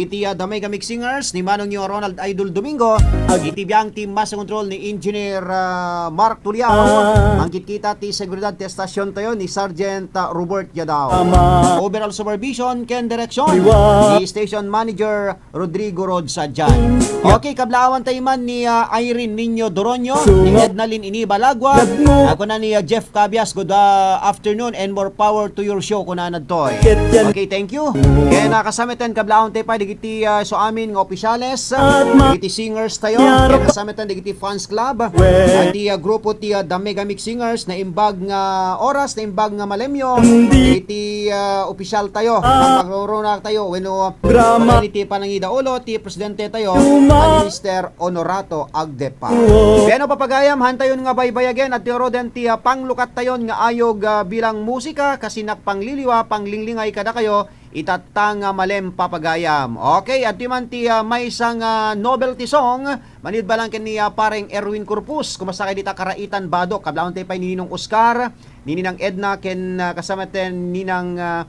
iti, ah, The Mega Mix Singers ni Manong Nyo Ronald Idol Domingo. Ag- Iti biang ti master control ni Engineer, ah, Mark Tuliao. Ah. Mangkitkita ti seguridad ti estasion tayo ni Sergeant, ah, Robert Yadao. Ama. Overall supervision ken direksyon Liwa. Ni Station Manager Rodrigo Rod Sadian. Yep. Okay, kablaawan tayo man ni, ah, Irene Niño Doronio, ni Sungo. Ednalyn Iniba Lagua, Yep, mo. Ako na ni, ah, Jeff Cabias, good, ah, afternoon and more power to your show, kuna na toy. Ket yan. Okay, thank you. Ken, ah, kasama ten, kablaawan tayo pa, dagiti, ah, so amin nga opisyales, At ma- dagiti singers tayo, Yarap. Ken kasama ten, dagiti fans club, Well. At ti, ah, grupo ti, ah, The Mega Mix Singers, naimbag nga oras, naimbag nga malemyo, Hindi. Iti, ah, opisyal tayo, Ah. Ang magruruna tayo, wenno, Drama. Iti panangidaulo, ti presidente tayo, Tuma- Mister Honorato Agdepa. Wow. Ken no, papagayam, hantayon nga baybayagen, adtoy ngaruden ti, ah, panglukat tayon nga ayog, ah, bilang musika, kasinak pangliliwa, panglinglingay kadakayo, itatta nga malem papagayam. Okay, adtoy man ti, ah, maysa nga novelty song, manipud balang ken ni, ah, Pareng Erwin Corpus, kumasakay dita karaitan badok, kablaawan tayo pay ni Ninong Oscar, ni Ninang Edna, ken, ah, kasama ten Ninang, ah,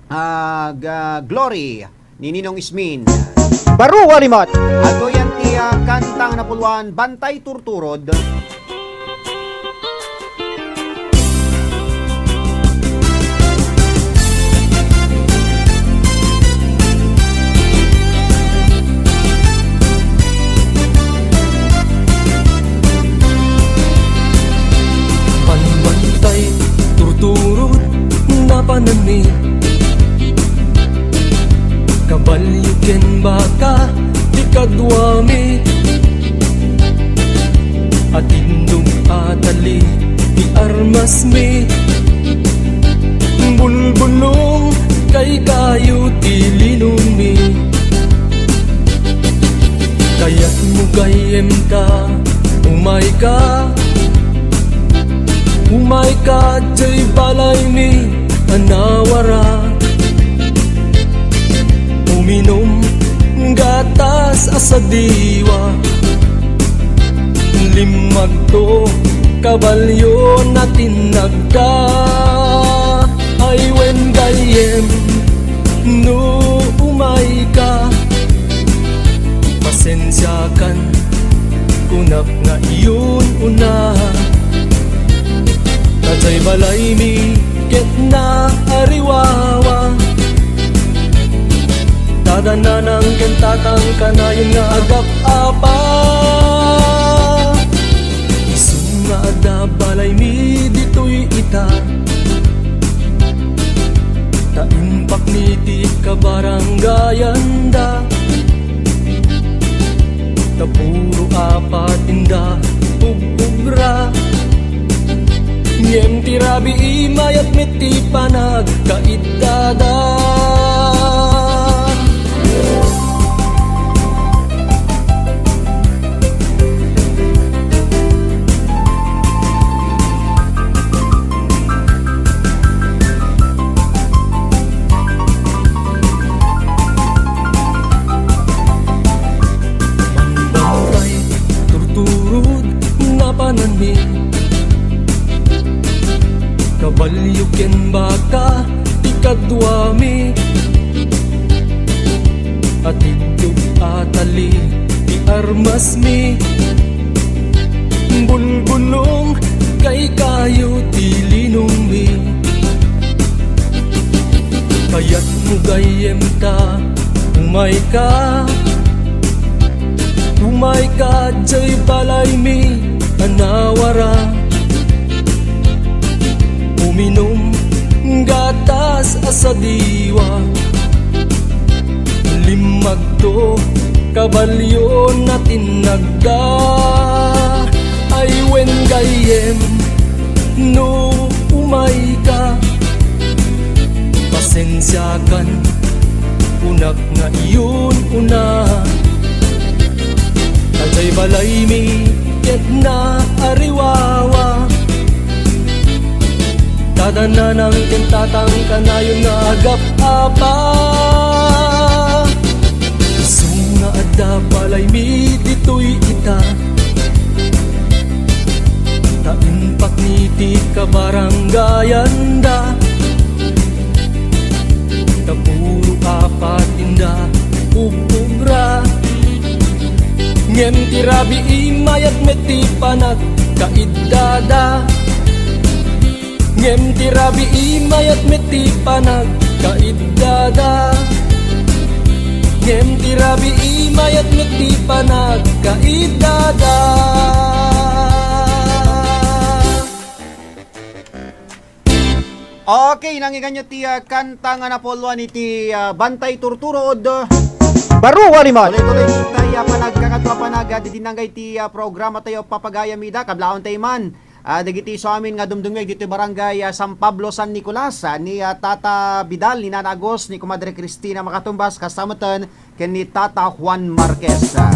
ah, Ga-, Glory, ni Ninong Ismin. Baro a limat. Adtoy ti, ah, kantang napuluan, Bantay Turturod. Bantay turturod napananmi, kabalio ken baka ti kaduami. Atindog a tali ti armasmi, bulbulong kaykayo ti linongmi. Kayatmo gayyem ta, umayka, umayka diay balaymi a nawara. Uminom gatas a sadiwa, limmagto kabalio a tinagda. Ay wen gayyem no umayka, pasensiakan, kunak nga iyon una. Ta diay balaymi ket naariwawa. Tada nanang ken tatang kanayon nga agap-apa. Isu nga adda balaymi ditoy ita. Ta impakni ti kabarangayanda. Ta puro apat inda ug-ugra. Ngem ti rabii mayat met ti panagkaiddada. Bantay turturod napananmi, kabalio ken baka ti kaduami. Atindog a tali ti armasmi, bulbulong kaykayo ti linongmi. Kayatmo gayyem ta, umayka, umayka diay balaymi a nawara. Uminom gatas a sadiwa, limmagto kabalio a tinagda. Ay wen gayyem no umayka, pasensiakan, kunak nga iyon una. Ta diay balaymi ket naariwawa. Tada nanang ken tatang kanayon nga agap-apa. Isu nga adda balaymi ditoy ita. Ta impakni ti kabarangayanda. Ta puro apat inda Ubra. Ngem ti rabii mayat met ti panagkaiddada. Ngem ti rabii mayat met ti panagkaiddada. Ngem ti rabii mayat met ti panagkaiddada. Okay, nangyiganyo ti, ah, kanta nga napuluan iti, ah, Bantay Turturod. Baro, Wariman. Tuloy-tuloy tayo, ah, panagkakadua, panag-, ah, didinanggay ti, ah, programa tayo, Papagayam Ida, kablaawentayo man. Ah, dagiti isu amin nga dumdumngeg ditoy barangay, ah, San Pablo, San Nicolas, ah, ni, ah, Tata Vidal, ni Nana Agos, ni Kumadre Cristina Makatumbas, kastameten ken ni Tata Juan Marquez. Ah,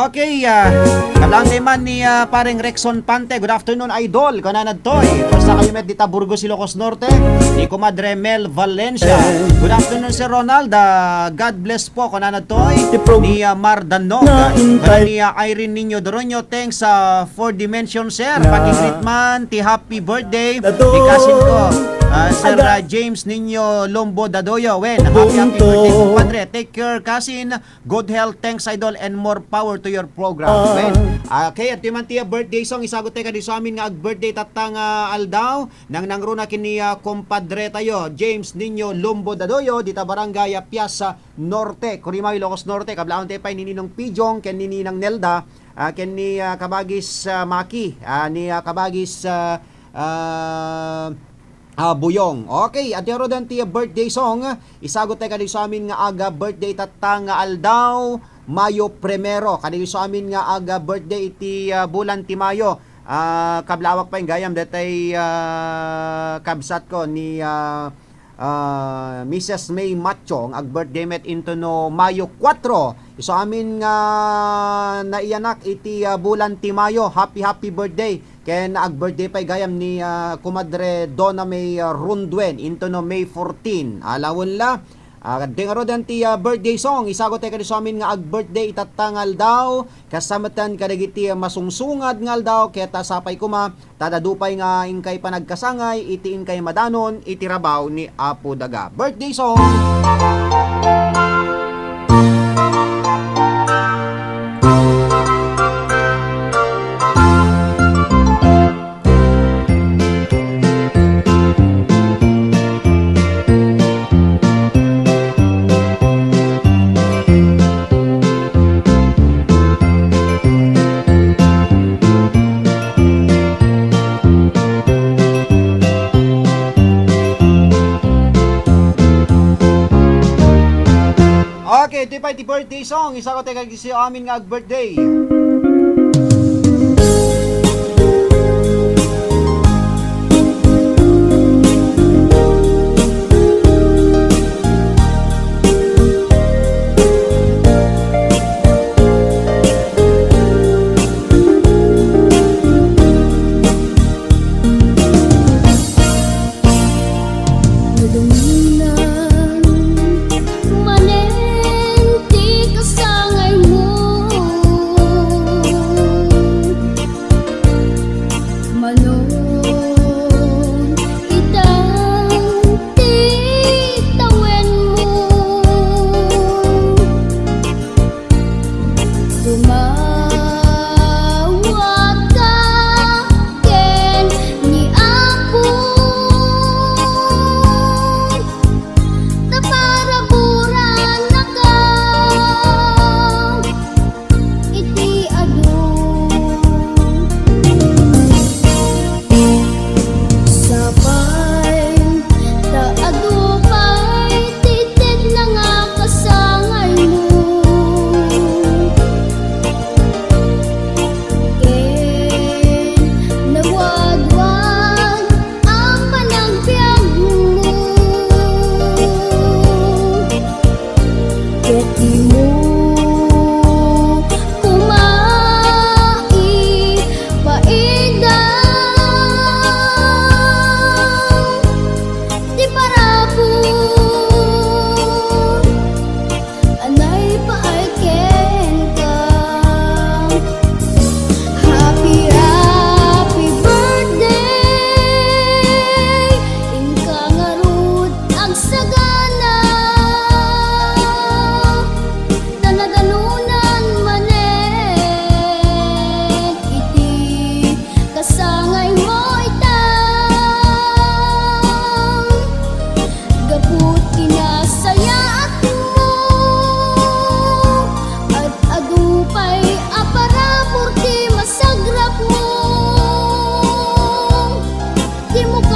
okay, ah, kablaawentayo man ni, ah, pareng Rexon Pante. Good afternoon, Idol. Kunana ditoy. Kumusta kayo met dita Burgos, Ilocos Norte? Ni Kumadre Mel Valencia. Good afternoon, Sir Ronald. Ah, God bless po. Kunana ditoy. Ni, ah, Mar Dannog. Ni, ah, Irene Niño Doroño. Thanks, ah, for the mention, sir. Pakigreet man ti happy birthday ti cousin ko. Ah, Sir, ah, James Niño Lombo Dadoyo. Wen, happy, happy birthday, compadre. Take care, cousin. Good health, thanks, Idol, and more power to your program. Wen. Okay, adtoy man ti, ah, birthday song, isaguttayo kadi isu amin nga ag-birthday tatta nga aldaw. Nangnangruna ken ni, ah, compadre tayo, James Niño Lombo Dadoyo, dita barangay, ah, Piazza Norte, Curimayo, Ilocos Norte. Kablaawentayo pay ni Ninong Pijong ken ni Ninang Nelda, ah, ken ni, ah, Kabagis, ah, Maki, ah, ni, ah, Kabagis, ah, ah, ah, Buyong. Okay, adtoy ngaruden ti birthday song. Isaguttayo kadi isu amin nga aga birthday tatta nga aldaw, Mayo primero. Kadi isu amin nga aga birthday iti, ah, bulan ti Mayo. Ah, kablaawak pay gayam daytay, ah, kabsatko ni, ah, ah, Missus May Macho nga ag-birthday met inton no Mayo kuwatro. Isu amin nga naiyanak iti, ah, bulan ti Mayo. Happy, happy birthday. Ken ag-birthday pay gayam ni, ah, Kumadre Donna May, ah, Runduen inton no May fourteen. Alawen la, ah, adtoy ngaruden ti, ah, birthday song. Isaguttayo kadi isu amin nga ag-birthday itatta nga aldaw. Kasta metten kadagiti masungsungad nga aldaw, ket sapay koma ta adu pay nga inkay panagkasangay iti inkay madanon iti rabaw ni Apo Daga. Birthday song! Okay, iti pay ti birthday song. Isaguttayo kadi isu amin nga ag-birthday. Nadunginan manen ti kasangaymo.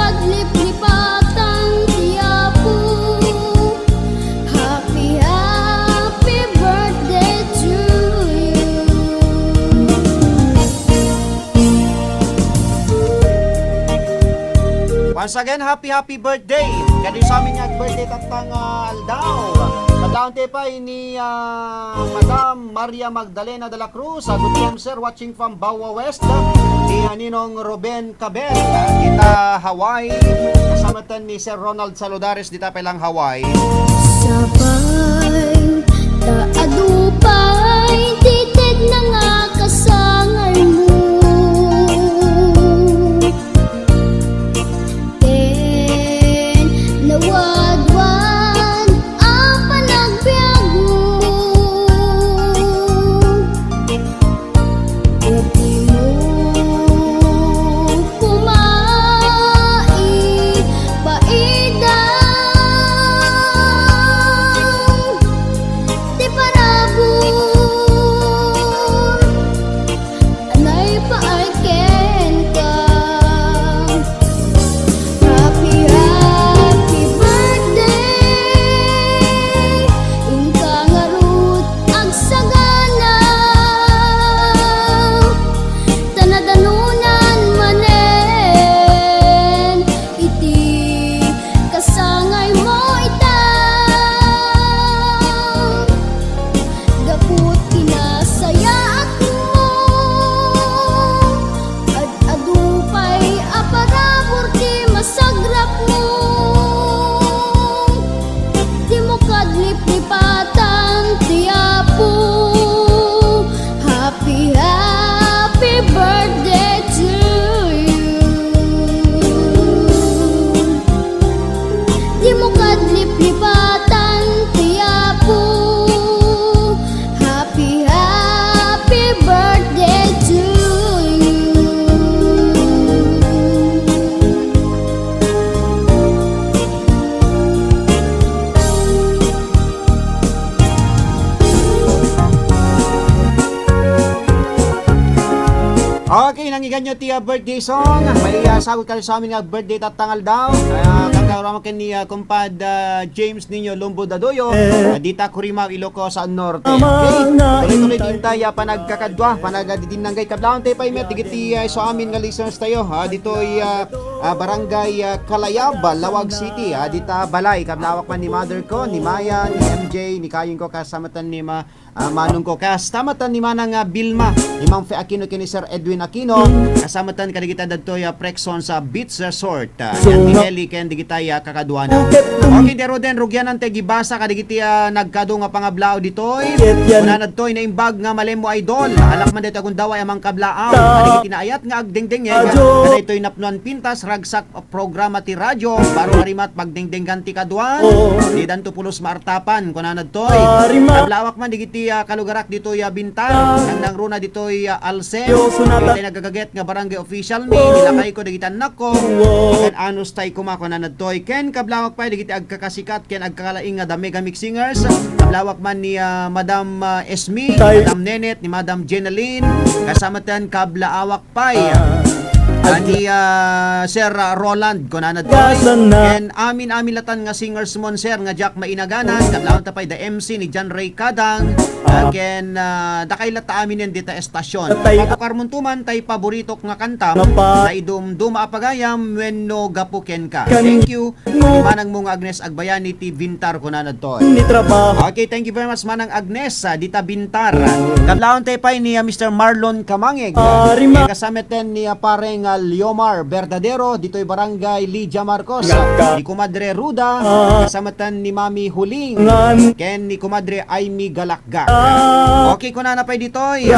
Liplipatan ti Apo. Happy, happy birthday to you. Once again, happy, happy birthday! Kadi sa amin nga birthday tatta nga aldaw. Paglaon ti pay ni, ah, Madam Maria Magdalena de la Cruz, ah, good morning, sir, watching from Bawa West. Ni, ah, Ninong Ruben Kabel, dita Hawaii, kasamatan ni Sir Ronald Saludares, dita pay lang Hawaii. Sapay, ta adu pay ti tedna nga kasangaymo. Ken nawadwad a panagbiagmo. Iti mo koma ipaidang ti parabur. Anay pa ay kenka. Happy, happy birthday. Inka ngarud agsagana. Ta nadanunan manen iti kasangaymo ita. Gapu ti nasayaatmo, ad-adu pay a parabur ti masagrapmo. Dimo kadliplipatan ti Apo. Happy, happy birthday to you. Dimo kadliplipatan ti Apo. Happy, happy birthday to you. Okay, nangyiganyo ti, ah, birthday song. May, ah, sagut kayo sa amin nga birthday tatta nga aldaw. Ah, kakauramo ken ni, ah, kumpad, ah, James Niño Lumbo Dadoyo. Ah, dita Curimaw, Ilocos, ah, Norte. Okay? Tuloy-tuloy din tayo, ah, panagkakadwa, panagdidinanggay. Kablawan tayo pay met, digiti, ah, isu amin nga listeners tayo. Ah, ditoy, ah, ah, Barangay, ah, Kalayab, ah, Laoag City. Ah, dita balay, kablawak man ni mother ko, ni Maya, ni M J, ni kayeng ko, kasamatan ni ma-, ah, manong ko. Kasta met ni Manang, ah, Vilma, ni Mang Fe Aquino, ken ni Sir Edwin Aquino, kasta met kadagita dadtoy, ah, Prexon sa Beach Resort, ah, ni Nelly ken digitay, ah, kakaduana. Okay, dero den, rugianan ti agibasa kadagiti, ah, nagkadu nga pangablaaw ditoy. Kunana ditoy, naimbag nga malemmo, idol. Alak man ditoy agundaway a mangkablaaw. Kadagiti naayat nga agdengdengngeg, kadaytoy napnuan pintas, ragsak programa ti radyo, baro a rimat pagdengdenggan ti kaduan, didanto pulos maartapan, kunana ditoy. Kablawak man digiti, ah, kalugarak ditoy, ah, Bintan, nangnangruna ditoy, ah, Alsen, ditoy nagagaget nga barangay official mi, nilakay ko dagiti annakko, ken anus tay kuma, kunana ditoy. Ken kablawak pay digiti agkakasikat ken agkakalaing nga The Mega Mix Singers, kablawak man ni, ah, Madam, ah, Esme, Madam Nenet, ni Madam Jeneline, kasamatan kablawak pay. Ah, ni, ah, Sir, ah, Roland, kunana ditoy. Ken amin-amin latan nga singers mon, sir, nga diak mainaganan, kablawak ta pay da M C ni John Ray Kadang, ah, ken, ah, dakay latta aminen dita estasyon. Patukar mon tuman tay paboritok nga kantam, tay dumduma a pagayam, wenno gapu kenka. Thank you. Manang mo nga Agnes Agbayani ti Bintar, kunana ditoy. Okay, thank you very much, Manang Agnes, ah, dita Bintar. Kablawak tayo pay ni, ah, Mister Marlon Kamangeg. Ken kasamatan ni, ah, pareng, ah, Leomar Verdadero, ditoy barangay Lydia Marcos. Ni Kumadre Ruda, kasamatan ni Mami Huling. Ken ni Kumadre Aimee Galak ga. Okay, kunana pay ditoy.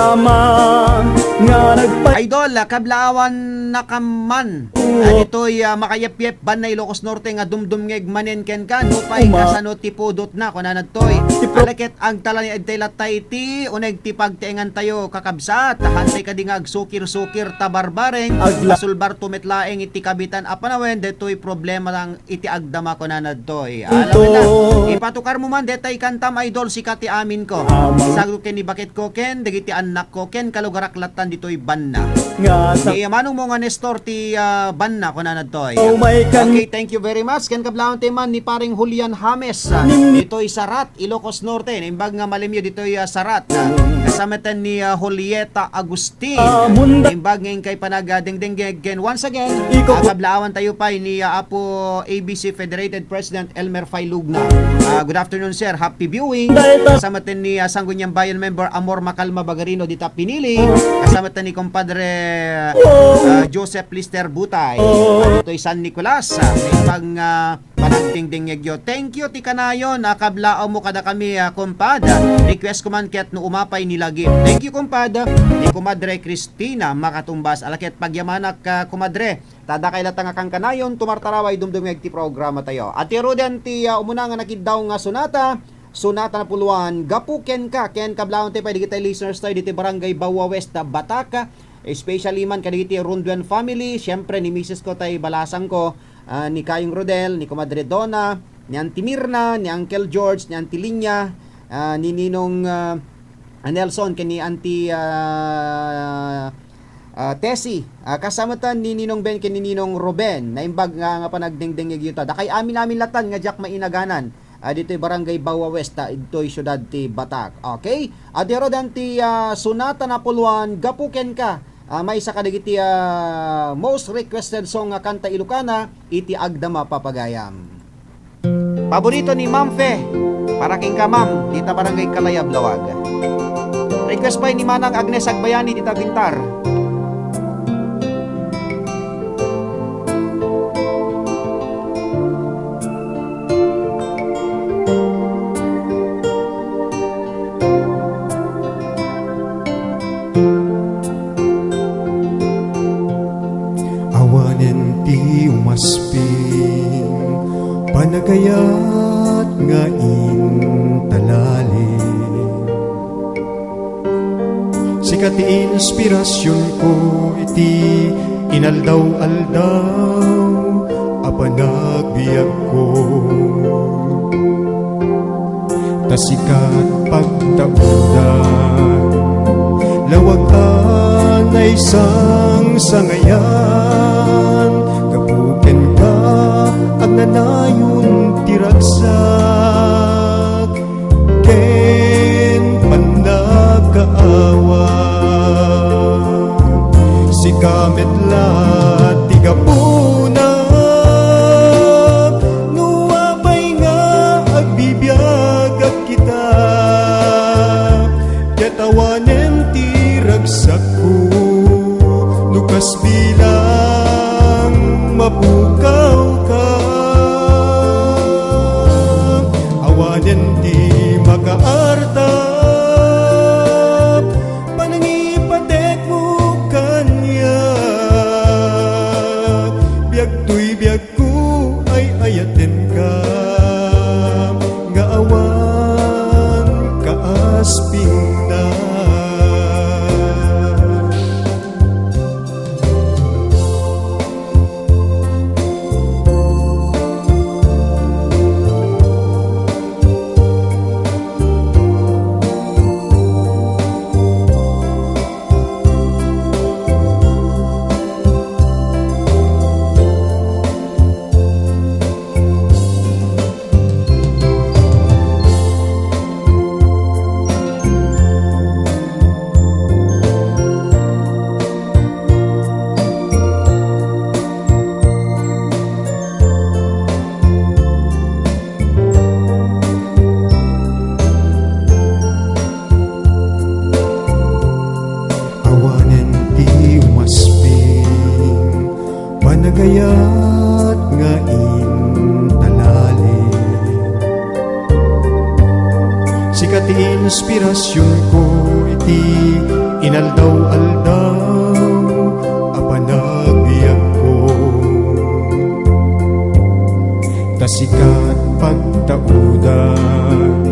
Idol, ah, kablaawan na kaman. Ah, ditoy, ah, makayepyep, banna Ilocos Norte nga dumdumngeg manen kenka, nupay kasano ti pudotna, kunana ditoy. Ala ket agtalani agtay latta iti uneg ti pagteengan tayo, kakabsat. Hantay kadi nga agsukir-sukir ta barbareng, asulbarto met laeng iti kabitan a panawen, detoy problema lang iti agdama, kunana ditoy. Alam na. Ipatukar mo man detay kantam, idol, sika ti amin ko. Sagro ken ni baketko ken dagiti annakko ken kalugarak lattan ditoy banna. Ni manong mo nga Nestor ti, ah, banna, kunana ditoy. Oh my God. Okay, thank you very much. Ken kablawan ti man ni Paring Julian James, ah, ditoy Sarat, Ilocos Norte. Naimbag nga malimyo ditoy, ah, Sarat. Ah, kasama ten ni, ah, Julieta Agustin. Naimbag nga inkay panagdengdengngeg. Ken once again, ah, kablaawan tayo pay ni, ah, Apo A B C Federated President Elmer Failugna. Ah, good afternoon, sir. Happy viewing. Kasama ten ni, ah, Sangguniang Bayan member Amor Macalma Bagarino dita Pinili. Kasama ten ni Compadre, ah, Joseph Lister Butay. Ah, ditoy San Nicolas. Ah, naimbag nga panagdengdengngegyo. Thank you ti kanayon, ah, kablaaw mo kada kami, ah, kumpad. Request ko man ket no umapay ni lagip. Thank you, kumpad. Ni Kumadre Christina Makatumbas. Ala ket pagyamanak, ah, kumadre. Ta dakay latta nga kankanayon, tumartaraway dumdumngeg ti programa tayo. Ati Roden ti, ah, umuna nga nakiddaw nga sonata, sonata napuluan, gapu kenka, ken kablawan tayo pay dagiti listeners tayo diti Barangay Baua West, ah, Batak, especially man kadagiti Ronduen family, siyempre ni misis ko tay balasang ko, ah, ni Kayong Rodel, ni Kumadre Donna, ni Auntie Mirna, ni Uncle George, ni Auntie Linya, ah, ni Ninong, ah, Nelson, ken ni Auntie, ah, ah, Tessie, ah, kasama ta ni Ninong Ben ken ni Ninong Ruben, naimbag nga, nga panagdengdengngeg yuta. Dakay amin-amin latan nga diak mainaganan, ah, ditoy Barangay Baua West, ah, ditoy siudad ti Batak. Okay? Adi Rodan ti, ah, sonata napuluan, gapu kenka, ah, maysa kadagiti, ah, most requested song nga kanta Ilocana iti agdama papagayam. Paborito ni Ma'am Fe. Para kenka, Ma'am, dita Barangay Kalayab, Laoag. Request pay ni Manang Agnes Agbayani dita Bintar. Awanen ti umasping, panagayat nga intalali. Sika ti inspirasionko iti inaldaw-aldaw a panagbiagko. Ta sika ti pagtaudan, lawagan a naisangsangayan, gapu kenka, agnanayon ti ragsak ken pannakaawat. Sika met la ti gapuna, no apay nga agbibiagak kita, ket awanen ti ragsakko, no kas bilang mapukawka. Awanen ti makaartap, panangipatekmo kaniak. Biag toy biagko, ay-ayatenka, nga awan kaaspingna. Awanen ti umasping, panagayat nga intalali. Sika ti inspirasionko iti inaldaw-aldaw a panagbiagko. Ta sika ti pagtaudan,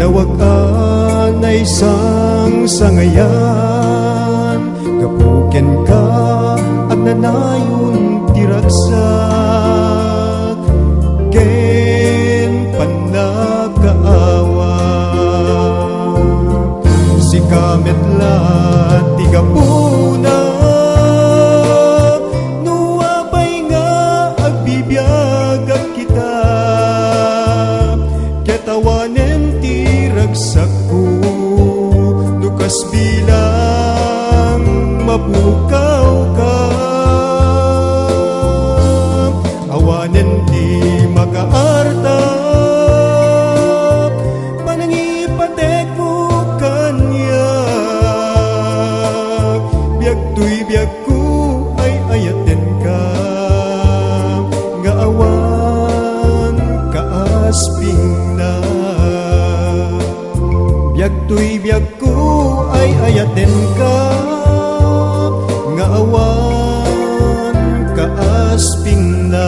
lawag a naisangsangayan, gapu kenka, agnanayon ti ragsak ken pannakaawat. Sika met la ti gapuna, Nen ti makaartak, panangipatekmo kaniak. Biag toy biagko, ay-ayatenka, nga awan kaaspingna. Biag toy biagko, ay-ayatenka, nga awan kaaspingna.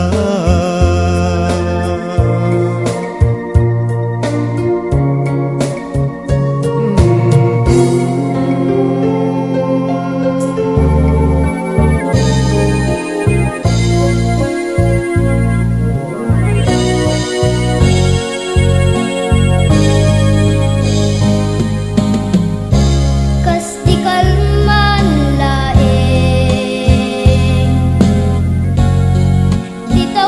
Kas di kalman laeng, dita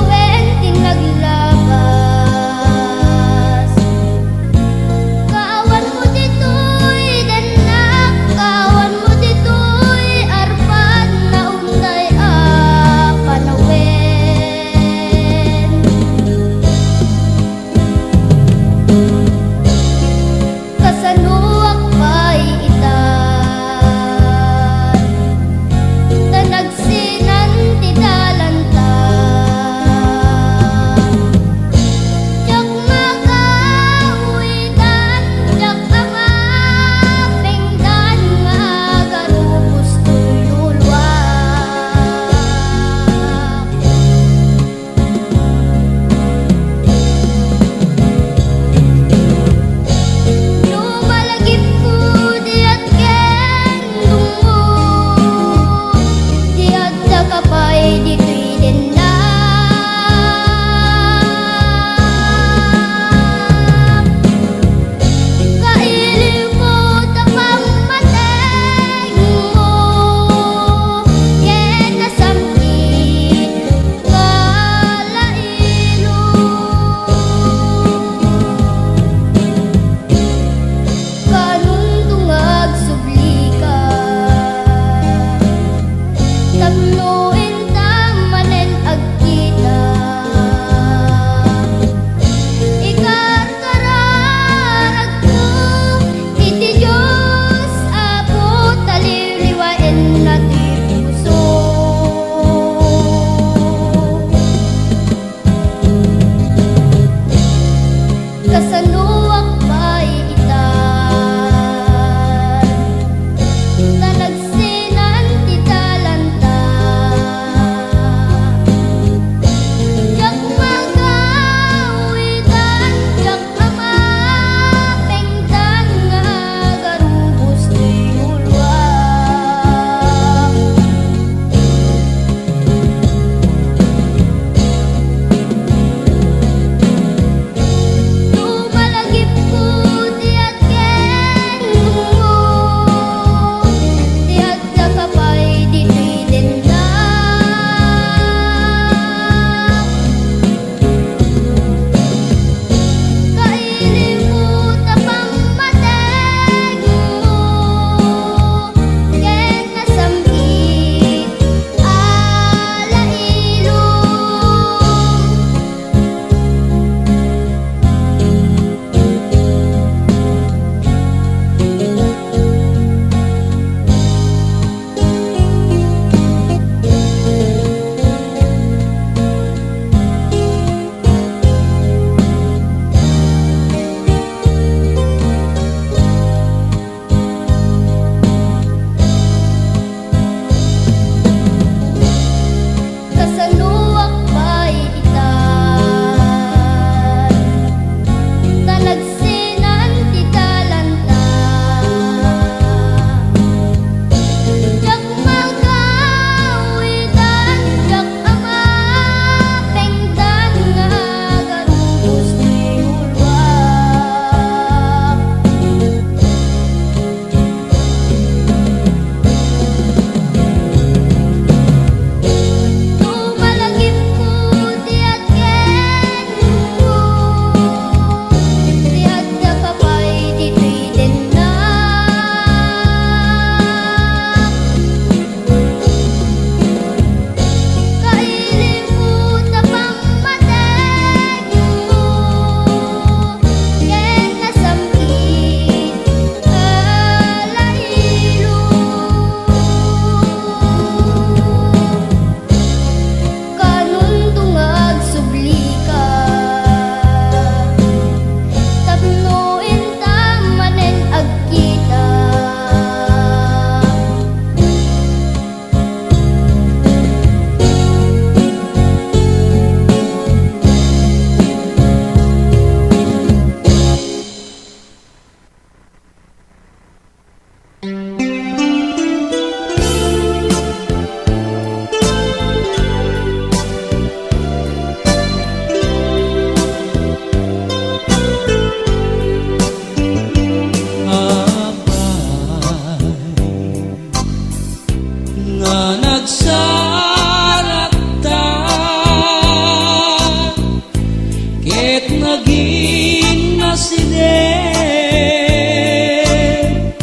Ket naginnasideg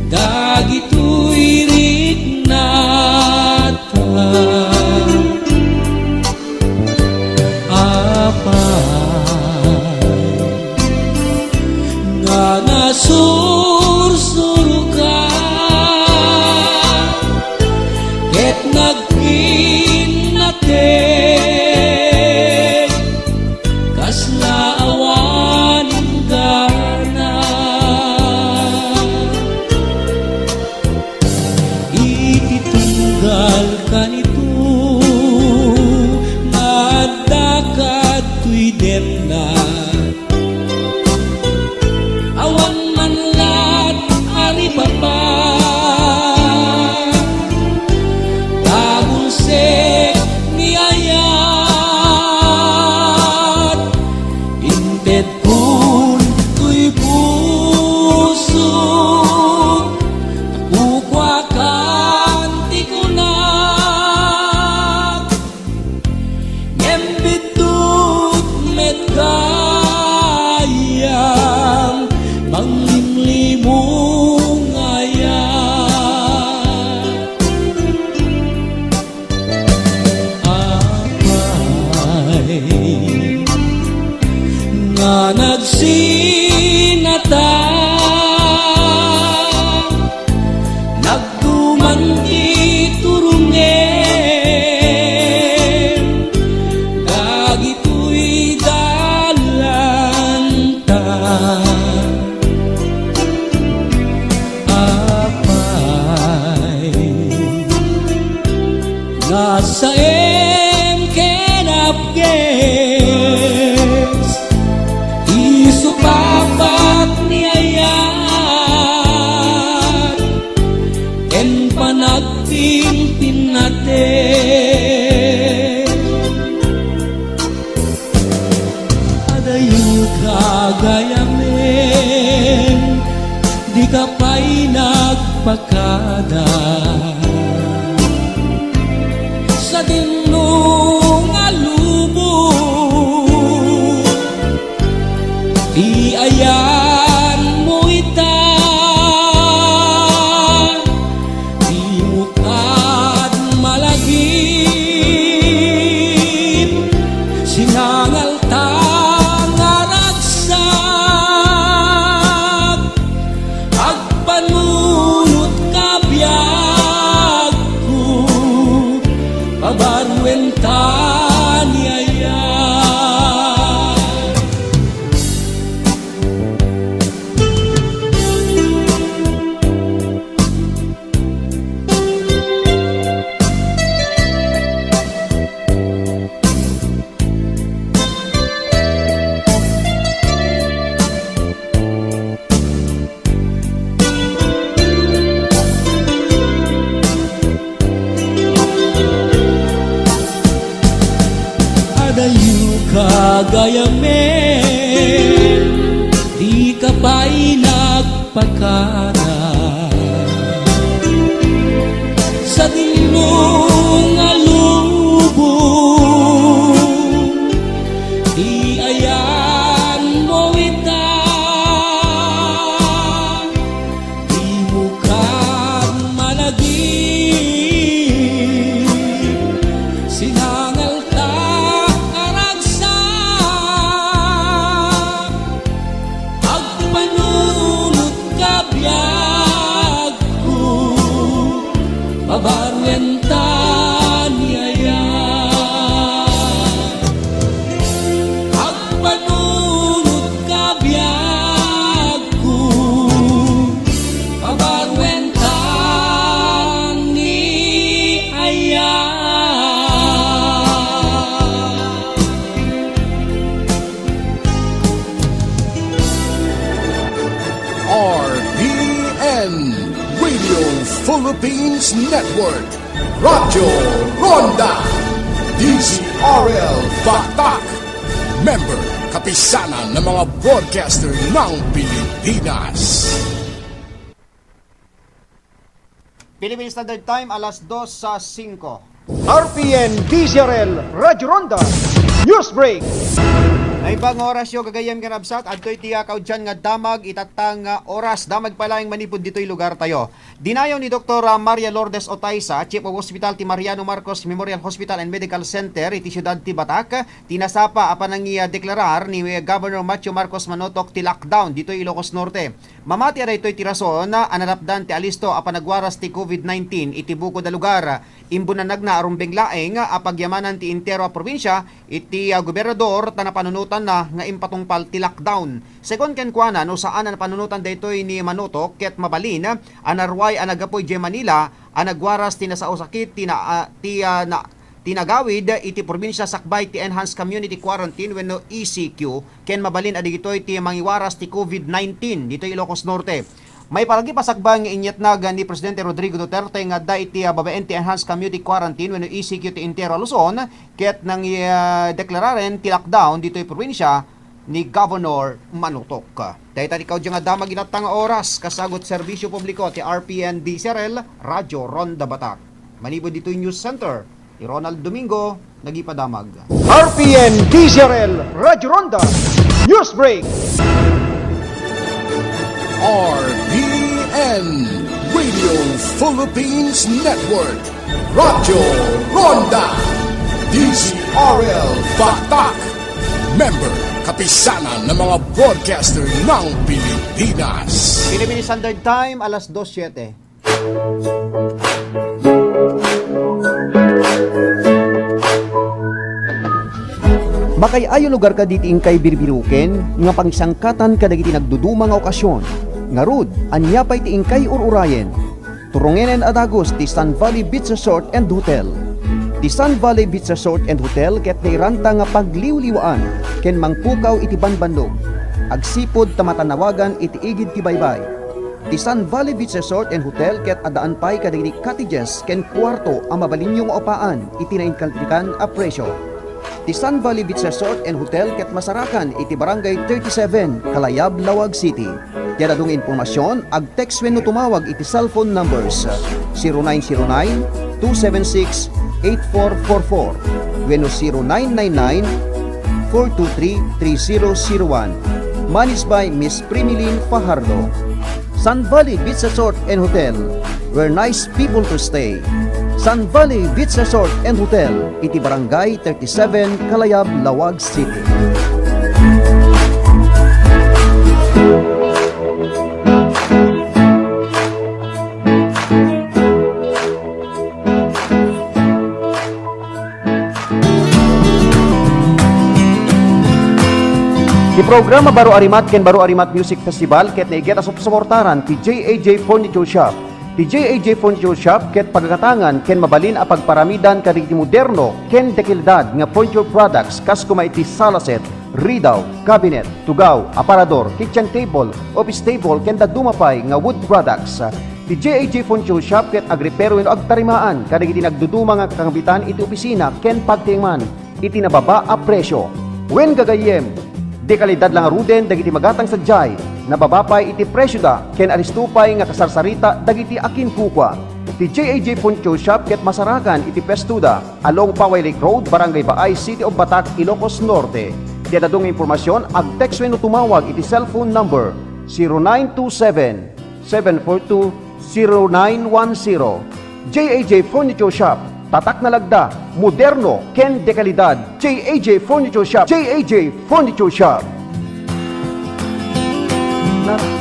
dagitoy riknata. Apay nga nasursuroka ket nagkinnateg kasla awan gana? Iti tunggal kanito nga addaka ditoy depna, awan man laeng aripapa, tabulsek ni ayat, intedkon toy puso, nakukuakan ti kunak, ngem biddut met gayam manglimlimong ayat. Apay nga nagsinata, nagtuman ti turungem dagitoy dalanta. Apay nga saem ken apges ti supapat ni ayat ken panagpinpinnateg. Adayo gagayamen, dika pay nagpakada. Sadino nga lubong ti ayanmo ita? Dimo kad malagip, sinangalta nga ragsak, agpanunotka biagko, pabaruenta ni ayat. Adayo gagayamen, dika pay nagpakada. Sadino nga lubong ti ayanmo ita? Dimo kad malagip, sinangalta a ragsak, agpanunotka biagko, pabaruenta ni ayat. Agpanunotka biagko, pabaruenta ni ayat. R P N, Radio Philippines Network, Radyo Ronda, D Z R L Batak, member, Kapisanan ng mga Broadcaster ng Pilipinas. Philippine Standard Time, alas dos sa singko. R P N D Z R L Radyo Ronda News Break. Naimbag nga orasyo, gagayyem ken kabsat, adtoy ti, ah, kaudian nga damag itatta nga oras. Damag pay laeng manipud ditoy lugartayo. Dinayaw ni Doktor Maria Lourdes Otaiza, Chief of Hospital ti Mariano Marcos Memorial Hospital and Medical Center iti siudad ti Batac, ti nasapa a panangideklarar ni Governor Matthew Marcos Manotoc ti lockdown ditoy Ilocos Norte. Mamati a daytoy ti rason a nalapdan ti alisto a panagwaras ti covid nineteen iti bukod a lugar. Imbunnanagna a rumbeng laeng a pagyamanan ti entero a probinsia iti, ah, gobernador ta napanunotanna nga impatungpal ti lockdown. Segun kenkuana, no saan a napanunotan daytoy ni Manotoc ket mabalin a naruay a naggapu idiay Manila a nagwaras ti nasaosakit ti na-, ah, ti, ah, na-, ti nagawid iti probinsia sakbay ti Enhanced Community Quarantine wenno E C Q, ken mabalin a dagitoy ti mangiwaras ti covid nineteen ditoy Ilocos Norte. Maipapasagbay nga inyatnag ni Presidente Rodrigo Duterte nga adda iti, ah, babaen ti Enhanced Community Quarantine wenno E C Q ti entero a Luzon, ket nang, ah, deklararen ti lockdown ditoy probinsia ni Governor Manotoc. Dayta ti kaudian nga damag itatta nga oras, kasagut serbisyo publiko ti R P N D Z R L, Radyo Ronda Batac. Manipud ditoy News Center, ni Ronald Domingo, nagipadamag. R P N D Z R L Radyo Ronda News Break. R P N Radio Philippines Network, Radyo Ronda, D Z R L Batac, member, Kapisanan ng mga Broadcaster ng Pilipinas. Philippine Standard Time, alas dos siete. Makay-ayo lugar kadi ti inkay birbiruken nga pangisangkatan kadagiti nagduduma nga okasion. Ngarud, ania pay ti inkay ur-urayen? Turungenen a dagus ti Sun Valley Beach Resort and Hotel. Ti Sun Valley Beach Resort and Hotel ket nairanta nga pagliwliwaan ken mangpukaw iti banbannog. Agsipud ta matanawagan iti igid ti baybay. Ti Sun Valley Beach Resort and Hotel ket addaan pay kadagiti cottages ken kuarto a mabalinyo nga upaan iti nainkaltikan a presio. Ti Sun Valley Beach Resort and Hotel ket masarakan iti Barangay thirty-seven, Kalayab, Laoag City. Ti ad-adu nga impormasion, ag-text wenno tumawag iti cellphone numbers zero nine zero nine, two seven six, eight four four four wenno zero nine nine nine, four two three, three zero zero one. Managed by Miss Primilin Fajardo. Sun Valley Beach Resort and Hotel, where nice people to stay. Sun Valley Beach Resort and Hotel, iti Barangay thirty-seven, Kalayab, Laoag City. Ti programa Baro a Rimat ken Baro a Rimat Music Festival ket naiget a supsuportaran ti J A J Furniture Shop. Ti J A J Furniture Shop ket pagagatangan ken mabalin a pagparamidan kadagiti moderno ken dekalidad nga furniture products kas koma iti sala set, ridaw, cabinet, tugaw, aparador, kitchen table, office table, ken dadduma pay nga wood products. Ti J A J Furniture Shop ket agrepero wenno agtarimaan kadagiti nagduduma nga kakambitan iti opisina ken pagtiengan iti nababa a presio. Wen gagayyem, dekalidad la ngaruden dagiti magatang sadiay, nababa pay iti presioda ken alisto pay nga kasarsarita dagiti akinkukua. Ti J A J Furniture Shop ket masarakan iti pwestoda, along Paway Lake Road, Barangay Baay, City of Batac, Ilocos Norte. Ti ad-adu nga impormasion, ag-text wenno tumawag iti cellphone number zero nine two seven, seven four two, zero nine one zero. J A J Furniture Shop, tatak nga lagda, moderno, ken dekalidad. J A J Furniture Shop, J A J Furniture Shop. Na-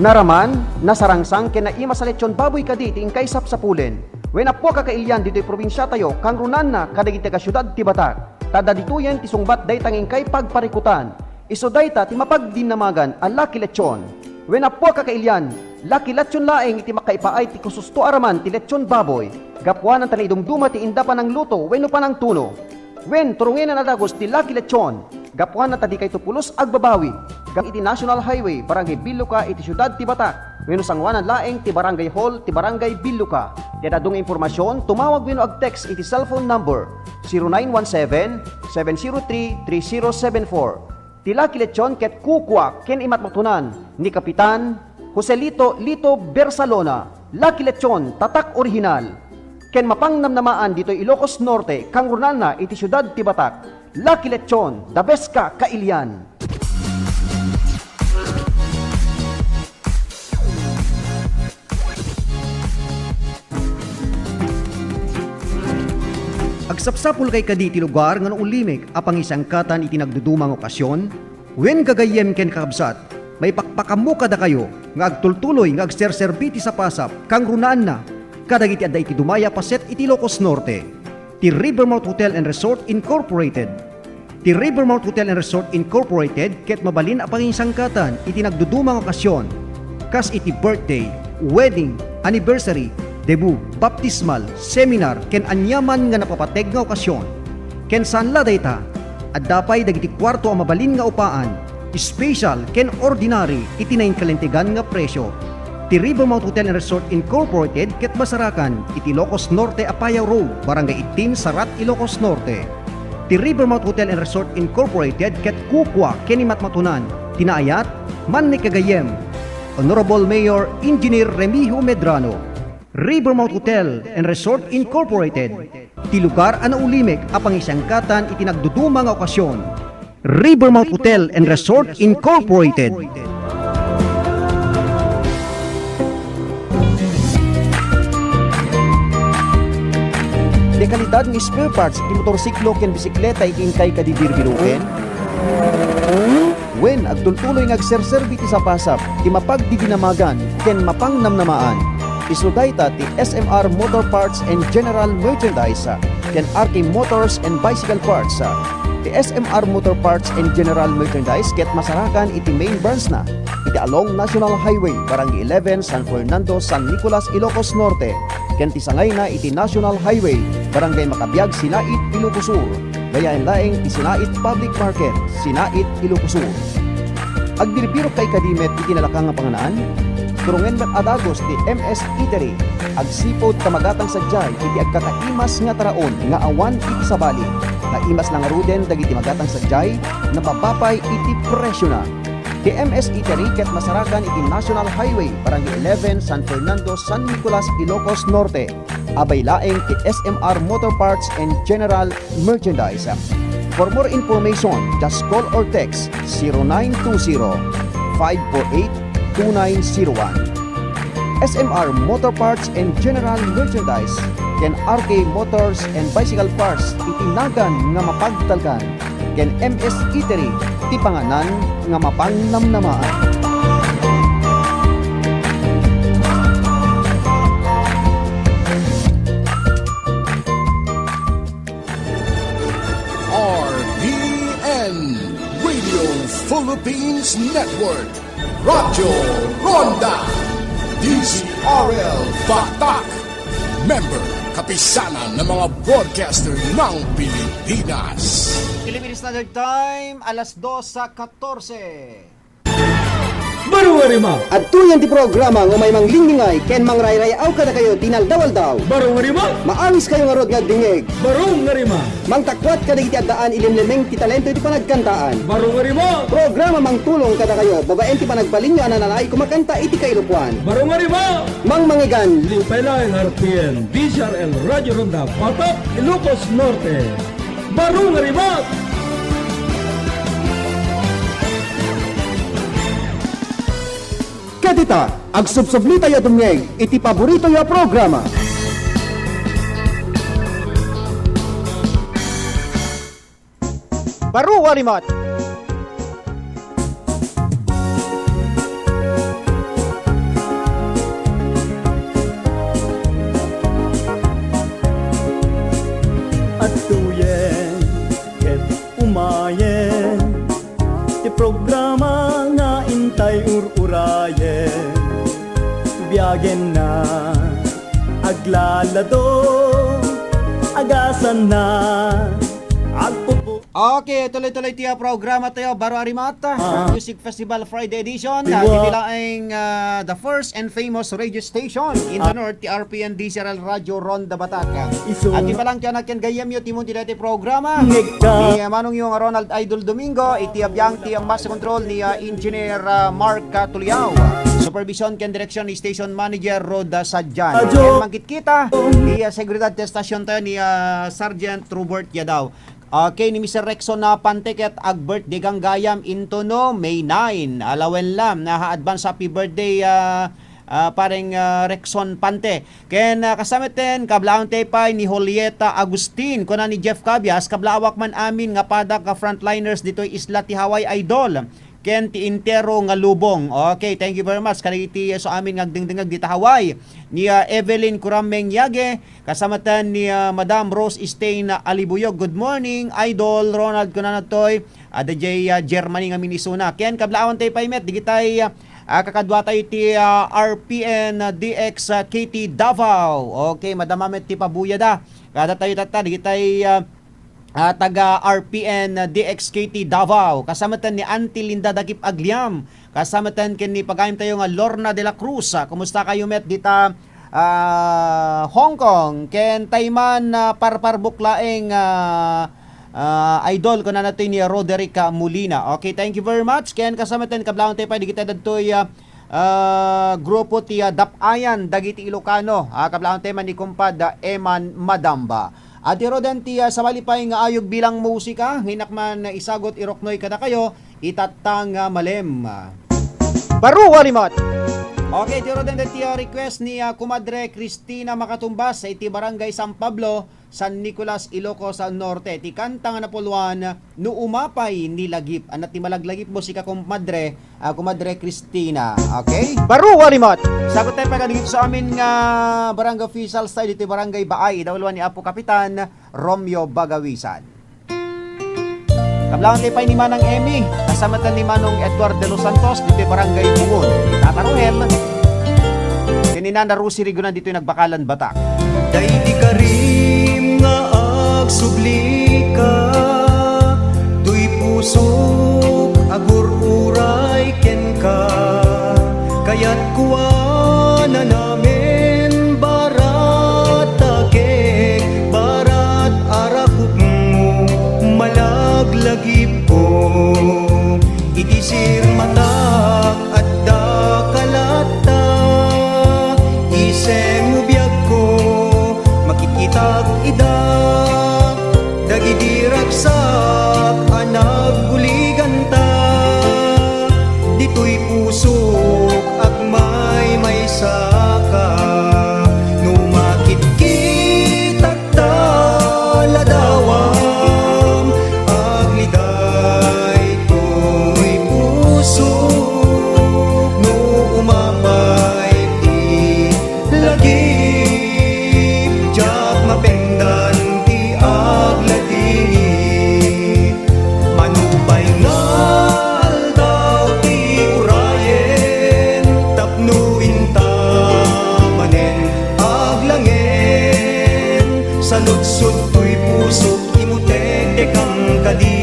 Naraman, nasarangsang ken naimas a lechon baboy kadi ti inkay sapsapulen. Wen appo a kakailian ditoy probinsiatayo, kangrunanna kadagiti taga-siudad ti Batac. Ta adda ditoyen ti sungbat dayta nga inkay pagparikutan. Isu dayta ti mapagdinnamagan a Lucky Lechon. Wen appo a kakailian, Lucky Lechon laeng iti makaipaay ti kususto a raman ti lechon baboy. Gapuanan ta naidumduma ti inda panangluto wenno panangtuno. Wen, turungenen a dagus ti Lucky Lechon. Gapuanan ta dikayto pulos agbabawi. Gapu iti National Highway, Barangay Biluca, iti siudad ti Batac. Wenno sangoanan laeng ti Barangay Hall ti Barangay Biluca. Ti ad-adu nga impormasion, tumawag wenno ag-text iti cellphone number zero nine one seven, seven zero three, three zero seven four. Ti Lucky Lechon ket kukua ken imatmatunan ni Kapitan Joselito Lito Bersalona. Lucky Lechon, tatak orihinal. Ken mapangnamnamaan ditoy Ilocos Norte, kangrunaanna iti siudad ti Batac, Lucky Lechon, the best ka kailian. Agsapsapulkay kadi iti lugar nga naulimek a pangisangkatan iti nagduduma nga okasion? Wen gagayyem ken kakabsat, maipakpakaammo kadakayo nga agtultuloy nga agserserbi ti sapasap kangrunaanna kadagiti adda iti dumaya a paset iti Ilocos Norte. Ti Rivermount Hotel and Resort Incorporated. Ti Rivermount Hotel and Resort Incorporated ket mabalin a pangisangkatan iti nagduduma nga okasion, kas iti birthday, wedding, anniversary, debut, baptismal, seminar, ken aniaman nga napapateg nga okasion. Ken saan la dayta, adda pay dagiti kuarto a mabalin nga upaan, special ken ordinary iti nainkalintegan nga presio. Ti Rivermount Hotel and Resort Incorporated ket masarakan iti Ilocos Norte, Apayao Road, Barangay eighteen, Sarat, Ilocos Norte. Ti Rivermount Hotel and Resort Incorporated ket kukua ken ni matmatunan ti naayat, mannigagayyem, Honorable Mayor Engineer Remigio Medrano. Rivermount Hotel and Resort Incorporated, ti lugar a naulimek a pangisangkatan iti nagduduma nga okasion. Rivermount Hotel and Resort Incorporated. Dekalidad nga spare parts iti motorsiklo ken bisikleta iti inkay kadi birbiroken? Wen, agtultuloy nga agserserbi ti sapasap, ti mapagdidinamagan, ken mapangnamnamaan. Isu dayta ti S M R Motor Parts and General Merchandise, ken R K Motors and Bicycle Parts. Ti S M R Motor Parts and General Merchandise ket masarakan iti main branch na iti along National Highway, Barangay eleven, San Fernando, San Nicolas, Ilocos Norte, ken ti sangayna iti National Highway, Barangay Macabiag, Sinait, Ilocos Sur. Gayaen laeng ti Sinait Public Market, Sinait, Ilocos Sur. Agbirbirok kadi met iti nalaka nga panganan? Turongen met a dagus ti M S Eatery. Agsipud ta magatang sadiay iti agkakaimas nga taraon nga awan iti sabali. Naimas la ngaruden dagiti magatang sadiay, nababa pay iti presiona. Ti M S Eatery ket masarakan iti National Highway, Barangay eleven, San Fernando, San Nicolas, Ilocos Norte. Abay laeng ti S M R Motor Parts and General Merchandise. For more information, just call or text zero nine two zero, five four eight, two nine zero one. S M R Motor Parts and General Merchandise ken R K Motors and Bicycle Parts iti nagan nga mapagtalkan. Ken M S Eatery, ti panganan nga mapangnamnamaan. R P N, Radio Philippines Network, Radyo Ronda, D Z R L Batac. Member, Kapisanan ng mga Broadcaster ng Pilipinas. Philippine Standard Time, alas dos sa katorse. Baro nga rima! Adtoyen ti programa nga umay manglinglingaw ken mangrayray-aw kadakayo ti inaldaw-aldaw. Baro nga rima! Maangiskayo ngarud nga agdingngeg. Baro nga rima! Mangtakuat kadagiti addaan ilimlemmeng ti talento iti panagkantaan. Baro nga rima! Programa mangtulong kadakayo babaen ti panagbalinyo a nanalayo kumakanta iti kailokoan. Baro nga rima! Mangmangigan! Lipay laeng R P N, D Z R L Radio Ronda, Batac, Ilocos Norte. Baro nga rima! Ket ita, agsubsublitayo a dumngeg iti paboritoyo a programa. Baro nga rima! Adtoyen ket umayen ti programa nga intay ur-urayen. Biagenna, aglalado, agasanna, agpupu- Okay, tuloy-tuloy ti, ah, programa tayo, Baro a Rima, ah, Music Festival Friday Edition. Ah, didi laeng, ah, the first and famous radio station in the north, ti R P N D Z R L Radio Ronda Batac. At ti palangkianak ken gayyemyo, timon ti daytoy programa, ni, ah, manongyo nga Ronald Idol Domingo, iti abiang ti master control ni, ah, Engineer, ah, Mark Catuliao. Supervision ken direksyon ni Station Manager Rhoda Sadjan. Ken mangkitkita, ni, ah, Seguridad Station tayo ni, ah, Sergeant Robert Yadaw. Okay, ni Mister Rexon na Pante ket ag-birthday gayam intono May nine. Alawen la, na advance happy birthday, ah, ah, pareng, ah, Rexon Pante. Ken, ah, kasama ten, kablaawak tayo pay ni Julieta Agustin. Kuna ni Jeff Cabias, kablaawak man amin nga padak nga frontliners ditoy isla ti Hawaii, Idol. Ken ti entero nga lubong. Okay, thank you very much. Kadagiti isu amin nga agdengdengngeg dita Hawaii. Ni, ah, Evelyn Kurameng Yage, kasama ten ni, ah, Madam Rose Stain Alibuyog. Good morning, Idol Ronald, kunana toy. Adda jay, ah, Germany nga minisuna. Ken kablaawan tayo pay met, digitay, ah, ah, kakadua tayo ti, ah, R P N D X, ah, Katie Davao. Okay, madama met ti pabuyada. Kada tayo tatta, digitay, ah, ah, taga R P N D X Katie Davao. Kasama ten ni Auntie Linda Dagip Agliam. Kasama ten ken ni pagayam tayo nga Lorna de la Cruz. Ah, kumusta kayo met dita, ah, Hong Kong? Ken Taiman, ah, parparbuk laeng, ah, ah, Idol, kunana toy ni Roderick, ah, Molina. Okay, thank you very much. Ken kasama ten kablawan tayo pay, digitay dadtoy, ah, ah, grupo ti, ah, Dap-ayan dagiti Ilocano. Ah, kablawan tayo man ni Kumpad, ah, Eman Madamba. Ati Roden ti, ah, sabali pay nga ayog bilang musika, hinak man isagot iroknoy kadakayo, itatta nga malem. Baro Walimot! Okay, ti Roden ti, ah, request ni, ah, Kumadre Cristina Makatumbas iti Barangay San Pablo, San Nicolas, Ilocos Norte. Ti kanta nga napuluan, No Umapay ni Lagip. Ania ti malaglagipmo sika, Kumadre, ah, Kumadre Cristina. Okay? Baro Walimot! Sagot tayo pagkadigit sa amin nga barangay officials tayo dito, Barangay Baay, idawluan ni Apo Kapitan Romeo Bagawisan. Kablawan tayo pay ni Manang Emmy, kasama tayo ni Manong Edward de los Santos, dito Barangay Bungon. Tata Rohel, ken ni Nana Rosie Rigonan dito nagbakalan batak. Daydi karim nga agsublika, toy pusok agur-uray kenka. Kayatko a nanamen, barat takek, barat arakupmo, malaglagipko. Iti sirmatak adda kalatta, isem mo biagko, makitkitak ida, dagidi ragsak a nagbuliganta. Ditoy pusok agmaymaysaka, no makitkitak ta ladawam, aglidaytoy puso, no umapay ti lagip, diak mapendan ti agladingit. Mano pay nga aldaw ti urayen, tapno inta manen aglangen, saludsodtoy pusok, imutektekam kadi.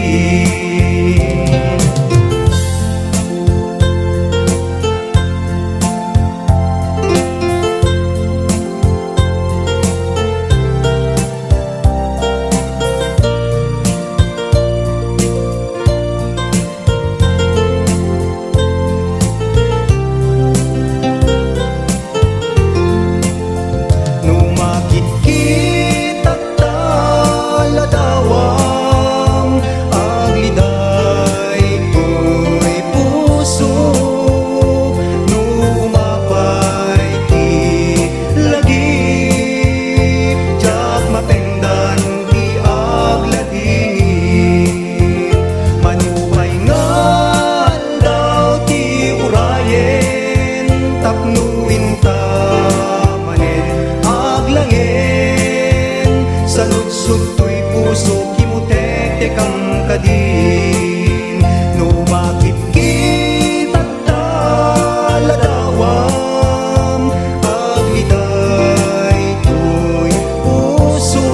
No makitkitak ta ladawam, aglidaytoy puso, no umapay ti lagip, diak mapendan ti agladingit. Mano pay nga aldaw ti urayen, tapno inta manen aglangen, saludsodtoy pusok, imutektekam kadin. No makitkitak ta ladawam, aglidaytoy puso,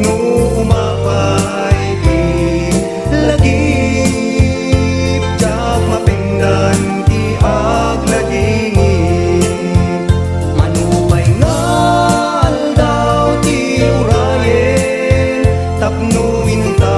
no umapay ti lagip, diak mapendan ti agladingit. Mano pay nga aldaw ti urayen, tapno inta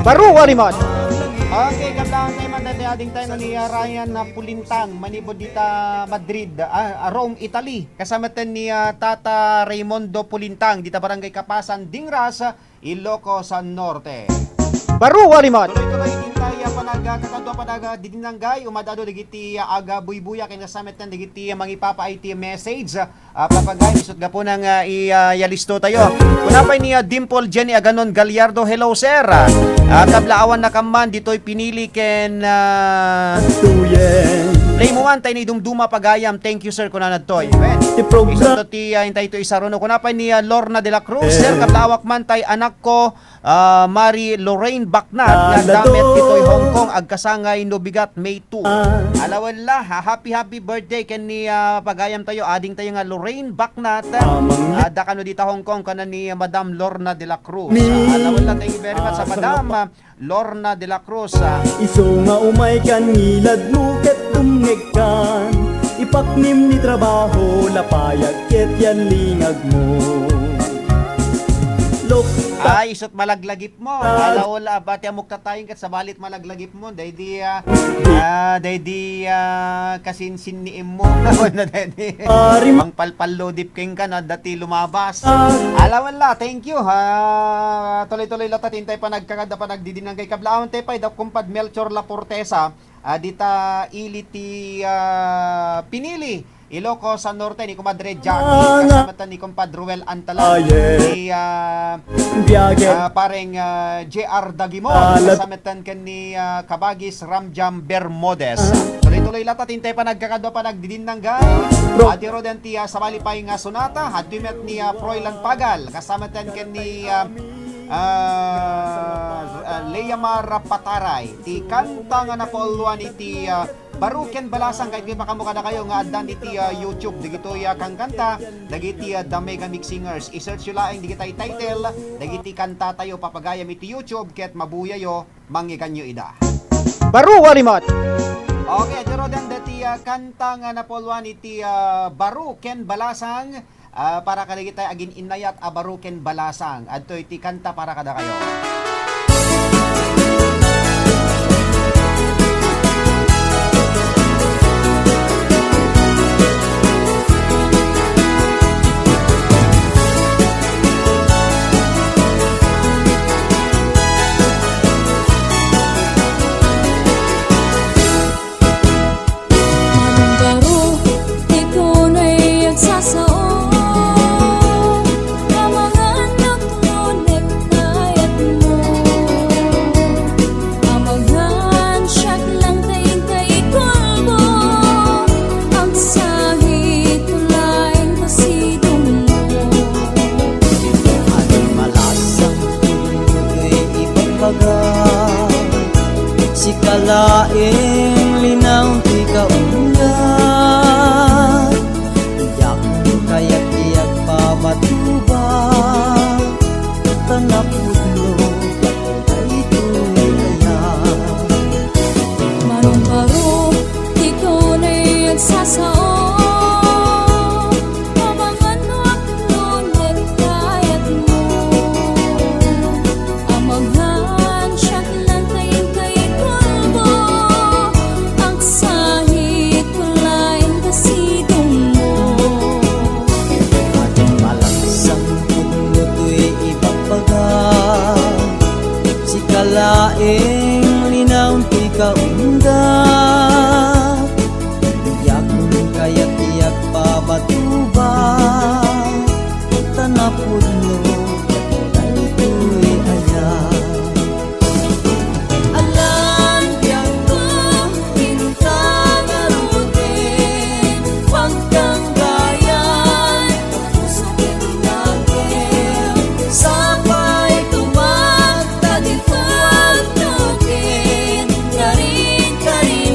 Baro a rimad. Okay, kablaantayo man daytoy adingtayo nga ni, ah, Ryan, ah, Pulintang, manipud dita Madrid, ah, ah, Rome, Italy. Kasamaten ni, ah, Tata Raymundo Pulintang, dita Barangay Kapasan, Dingras, Ilocos Norte. Baro a rimad. Tuloy-tuloy intay, ah, panag-, ah, kakadua panag-, ah, didinanggay, umad-adu dagiti, ah, agabuybuya ken kasamaten dagiti, ah, mangipapaay ti message. Ah, Papa Guy, isut' gapu nang, ah, i-, ah, iyalisto tayo. Kuna pay ni, ah, Dimple Jenny Aganon Gallardo, "Hello, sir." Ah, kablaawan na kamman, ditoy pinili ken, ah, Tuyen. Play mo man, tay ni dumduma pagayam. Thank you, sir, kuna nadtoy. Wen, ti program. Isut' ti, ah, intay to isaruno. Kuna pay ni, ah, Lorna de la Cruz, sir, kablaawak man tay anak ko, ah, Mary Lorraine Baknat, nga Alado. Adda met ditoy Hong Kong, agkasangay no bigat, May two. Ah. Alawella, ha, happy, happy birthday ken ni, ah, pagayam tayo, ading tayo nga Lorraine Baknat. Amang. Adda kano dita Hong Kong, kana ni Madam Lorna de la Cruz. Ni. Ah, alawella, thank you very much, ah, Madam, salamat. Ah, Lorna de la Cruz, ah. Isu nga umay kan ngilad mo ket tumngeg kan. Ipaknim ni trabaho, lapayag ket yan lingag mo. Lok-, Ay, isut' malaglagip mo. Ah. Ala, wala, bati amok tatayin ket sabali ti malaglagip mo. Daydi, ah, ah, daydi, ah, kasinsinniim mo. Wala, daydi. Ah, rim- Mangpalpallodip kenka, no, adda ti lumabas. Ah. Ala, wala, thank you, ha. Tuloy-tuloy latta ti intay panagkakada, panagdidinanggay. Kablaawan tayo pay, da kumpad Melchor Laportesa, ah, dita ili ti, ah, pinili. Ilocos Norte, ni Kumadre Jackie, ah, nga. Kasama ta ni Kumpadre Ruel Antalan, ah, yes. Ni, ah, Biyager. Ah, pareng, ah, J R Dagimon, ah, lat- kasama ta ken ni, ah, Kabagis Ramjam Bermudez. Ah. Tuloy-tuloy latta ti intay panagkakadua panagdidinanggay. Bro. Ati Roden ti, ah, sabali pay nga sonata, adtoy met ni, ah, Froilan Pagal, kasama ta ken ni, ah, ah, ah, Leamar Pataray, ti kanta nga napauluan iti, ah, Baro ken Balasang, ket ipakamo kadakayo nga addan iti, ah, YouTube dagitoy, ah, kankanta dagiti, ah, The Mega Mix Singers. I-search yo laeng dagiti title dagiti kanta tayo, papagayam iti YouTube ket mabuyayo, mangngeganyo ida. Baro a rimad. Okay, adda rodan dati, ah, kanta nga napauluan iti, ah, Baro ken Balasang. Ah, para kadagiti agin-innayat a baro ken balasang, adtoy ti kanta para kadakayo. Manong Baro, ikaw na'y agsasao. Amangan no nagkayat mo. Amangan siak lang ta inka ikulbo. Agsahit ko laeng ta sidong mo. Adi malasang to'y ibagbaga. Sika laeng linaw ti kaunggat. Diak kayat ti agpabatuba, ta napudno daytoy ayat. Manong Baro, ikaw na'y agsasao. Amangan no agno nagkayat mo. Amangan siak lang ta inka ikulbo. Agsahit ko laeng ta sidong mo. Adi malasang to'y ibagbaga. Sika laeng linaw ti kaunggat. Diak kayat ti agpabatuba, ta napudno daytoy ayat. Alan biagko, inta ngaruden, pagkanggayan, puso ken nakem, sapay tumakta dito agtoken, karin-karin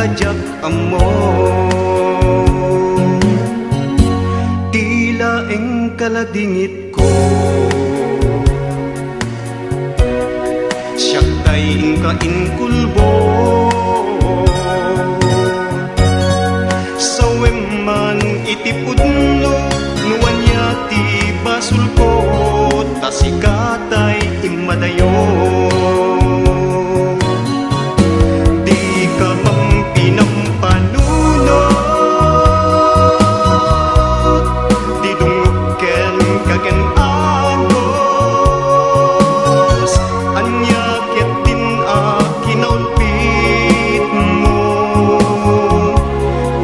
Diak ammo ti laeng kaladingitko. Siak tay inka inkulbo. Sawem man iti pudno no ania ti basolko, ta sika tay immadayo. Dika man pinampanunot ti dungngok kenka ken anus. Ania ketdin a kinaulpitmo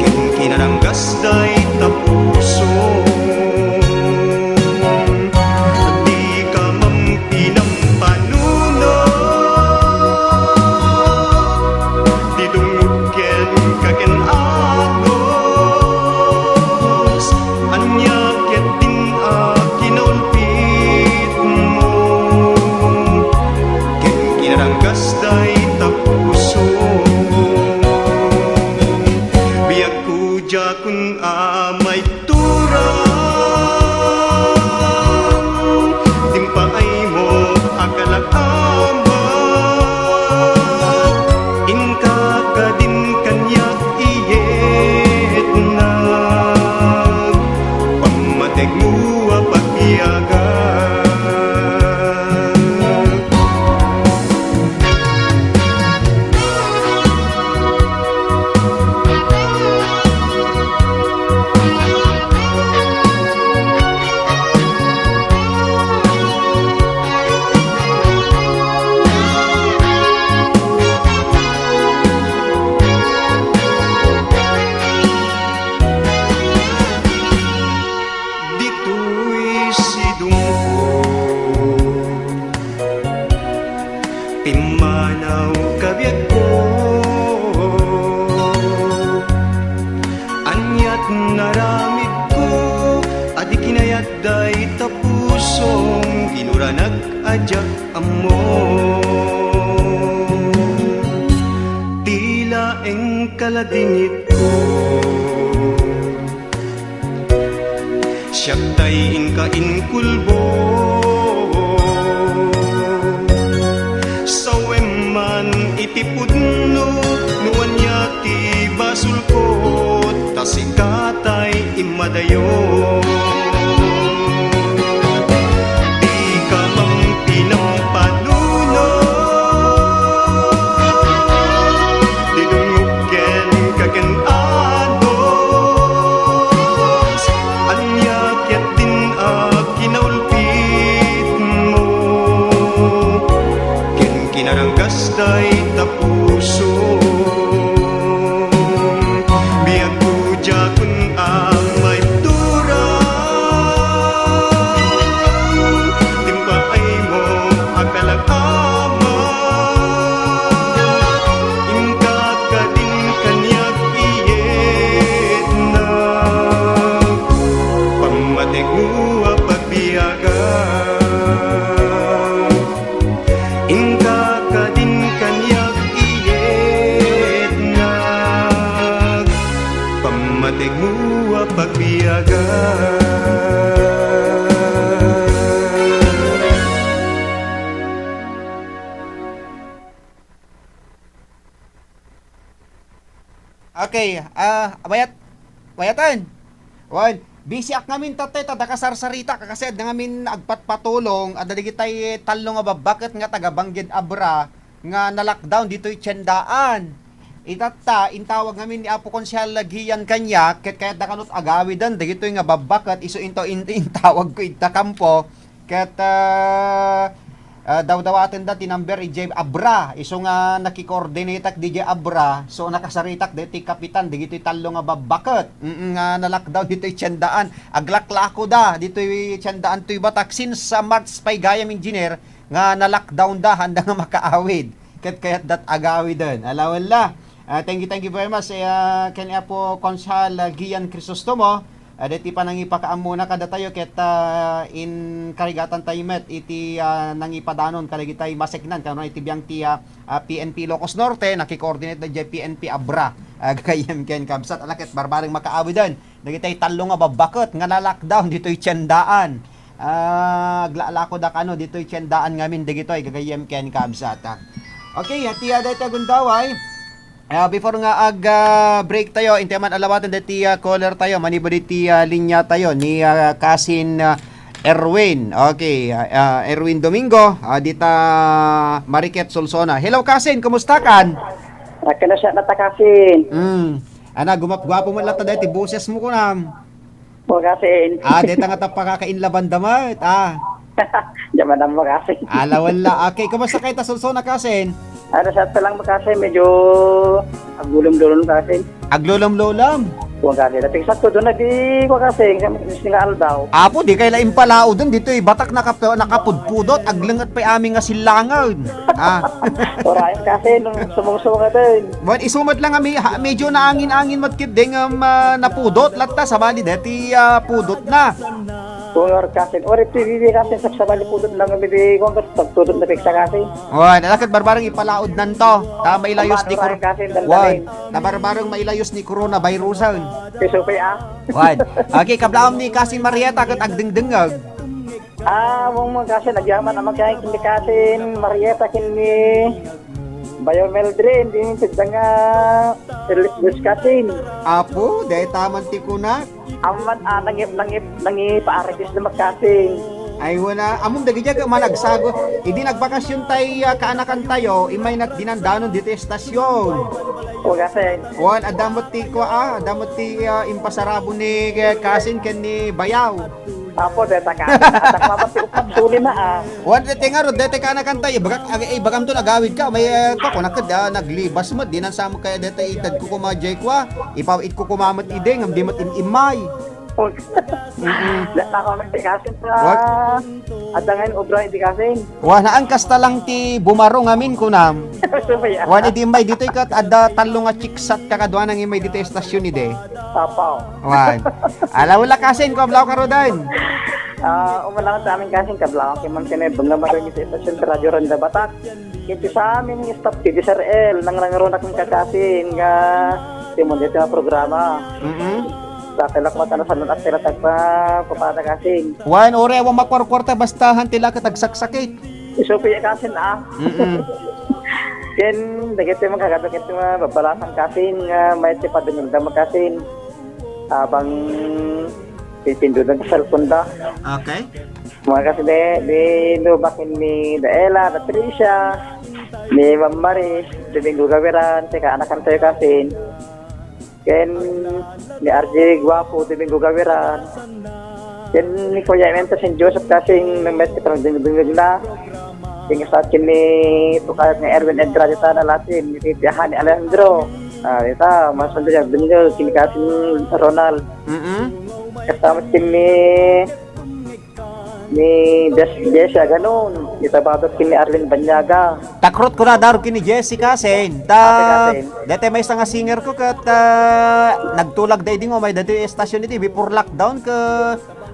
ken kinaranggas dayta pusom? Dika man pinampanunot ti dungngok kenka ken anus. Ania ketdin a kinaulpitmo ken kinaranggas dayta pusom? Biagko diakon a maitturang ti impaaymo a kalakamak. Inka kadin kaniak iyetnak pammategmo a pagbiagak. Ditoy sidongko, pimmanaw ka biagko. Aniat naramidko a di kinayat dayta pusom, inuranak a diak ammo ti laeng kaladingitko. Siak tay inka inkulbo. Sawem man iti pudno no ania ti basolko, ta sika tay immadayo. Dika man pinampanunot ti dungngok kenka ken anus. Ania ketdin a kinaulpitmo ken kinaranggas dayta pusom? Biagko diakon a maitturang ti impaaymo a kalakamak. Inka kadin kaniak iyetnak pammategmo a pagbiagak. Inka kadin kaniak iyetnak pammategmo a pagbiagak. Okay, ah, bayat-, bayaten. Wen, busy ak ngamin tatay, ta dakasarsarita, kakased na ngamin agpatpatulong, adda digitay tallo nga babbaket nga taga Bangged Abra nga na-lockdown ditoy tiendaan. Itatta, intawag ngamin ni Apo Konsehal Gian kaniak, ket kayatda kanut agawiden dagitoy nga babbaket, isu into in-, intawagko ita kampo, ket, ah, ah, dawdawatenda ti number idiay Abra. Isu nga naki-coordinateak didiay Abra, so nakasaritak ditoy kapitan, dagitoy tallo nga babbaket. Mm, nga na-lockdown ditoy tiendaan. Aglaklakoda ditoy tiendaan toy Batak since, ah, March pay gayam, Engineer, nga na-lockdown da, haanda nga makaawid. Ket kayatdat agawiden. Ala, wala. Ah, thank you, thank you very much, eh, ah, ken Apo Konsehal, ah, Gian Crisostomo. Ah, deti panangipakaammona kadatayo ket, ah, inkarigatan tayo met iti, ah, nangipadanon kadagitay maseknan, kanunay iti biang ti, ah, ah, P N P Ilocos Norte, naki-coordinate da diay P N P Abra. Ah, gagayyem ken kabsat, ala ket barbareng makaawiden dagitoy tallo nga babbaket nga na-lockdown ditoy tiendaan. Ah, aglalakoda kano ditoy tiendaan ngamin dagitoy gagayyem ken kabsat, ah. Okay, iti, ah, daytoy a gundaway. Ah, before nga ag, ah, break tayo, intayo man alawaten daytoy, ah, caller tayo, manipud iti, ah, linya tayo ni, ah, Kasin, ah, Erwin. Okay, ah, ah, Erwin Domingo, ah, dita Mariket, Solsona. Hello, Kasin, kumusta kan? Agkanasiak latta, Kasin. Mm. Ana, gumapguapo met latta daytoy boses mo, kunam. Wa, Kasin. Ah, deta nga ta pakakainlabanda met, ah. Diyan man ang Kasin. Ala, wala. Okay, kumusta kayo ta Solsona, Kasin? Ano, sa lang, Kasin, medyo aglulum-lulum, Kasin. Aglulum-lulum? Wa, Kasin. Dati sa todo na di, wa, Kasin, sa singa aldaw. Apo, di kayo la impalaod dun. Ditoy batak nakap-, nakapudpudot, aglenget pay amin nga silangan. Ah. Ora, Kasin, nung sumungsunga din. Wen, isu met lang a mi-, ha, medyo naangin-angin met ketdi ngem, ah, napudot latta, sabali deti, ah, pudot na. Wen, Kasin, ori P B B, Kasin, sabsabali pudot lang, maybe, kung gas-, pagpudot na peksa, Kasin. Wen, ala ket barbareng ipalaod nanto. Ta mailayos Amano ni Kor-, Kasin, wen, dandalin. Ta barbareng mailayos ni coronavirus, ah. Isu pay, ah. Wen. Okay, kablaam ni Kasin Marieta ket agdengdengngeg. Ah, mong, mong, Kasin, agyaman a magkain ken ni Kasin Marieta ken ni Bayo Meldrin, di ni tedda nga Ellis Dos, Kasin. Apo, dayta man ti kunak. Amman, ah, nangip-, nangip-, nangipaaritis na, Kasin. Ay, wala. Ammom dagiti a managsago. Idi nagbakasyon tay, ah, kaanakan tayo, immay nat dinandanon ditoy estasyon. O, Kasin. Wen, adda met ti kua, ah, adda met ti, ah, impasarabo ni, eh, Kasin ken ni Bayaw. Apo, deta ka. Atak mabati upat suli na, ah. Wen, deti ngarud, deti kaanakan tayo. Ibagak, ag-, eh, ibagamto nagawid ka. May, eh, ka, kunak ket, ah, naglibas met. Dinan sa mo kaya deta itedko kuma jay kua. Ipaw-itko kuma met idi, ngem di met im-immay. Mm-mm. Deta ka met, Kasin, sa What? Adda ngayon obra, di, Kasin. Wen, haan kasta lang ti bumaro ngamin, kunam. Subay, ah. Wen, idi immay ditoy ket adda tallo nga chiksat kakaduana nga immay ditoy estasyon idi. Apo. Wen. Ala, wala, Kasin, kablaam ka ruden. Ah, umalangan sa amin, Kasin, kablaam. Kaya man kini, bunga marami sa estasyon, Radyo Randa Batak. Iti sa amin, staff, ti Sir L, nangnangruna kong kakasin, nga, ti mo dito nga programa. Mm-mm. Sa akin lang, mata na sa nun, at sila tagpa, papada, Kasin. Wen, uri, awan makuarkuarta, basta han ti laket agsaksakit. Isu pay Kasin, ah. Mm-mm. Ken, dagiti mga kagado, iti mga babalasan, Kasin, nga may ti padunong da, Kasin. Abang pipindudan sa cellphone da. Okay. Mga Kasin, di, di lubak ni Daela, Patricia, ni Ma'am Maris, Domingo Gawiran, ti kaanakan tayo, Kasin. Ken ni R J Guapo, Domingo Gawiran. Ken ni Kuya Emento, San Joseph, Kasin, nang met, parang dingdingding na. Ken sa akin ni, tukayat ni Erwin Edrado, ta na latin, ni Titi Hani Alejandro. Ah, ita, mas mandi yang benyel, kini Kasin Ronald. Mm-mm. Kasama ken ni, ni Des-, Jesse Aganon. Ita, babet ken ni Arlene Banyaga. Takrot ko na, daro ken ni Jessica, Sen. Ta, Ate Kasin. Dete maysa nga singer ko, ket, ah, nagtulag da idi nga umay daytoy estasyon iti before lockdown, ke,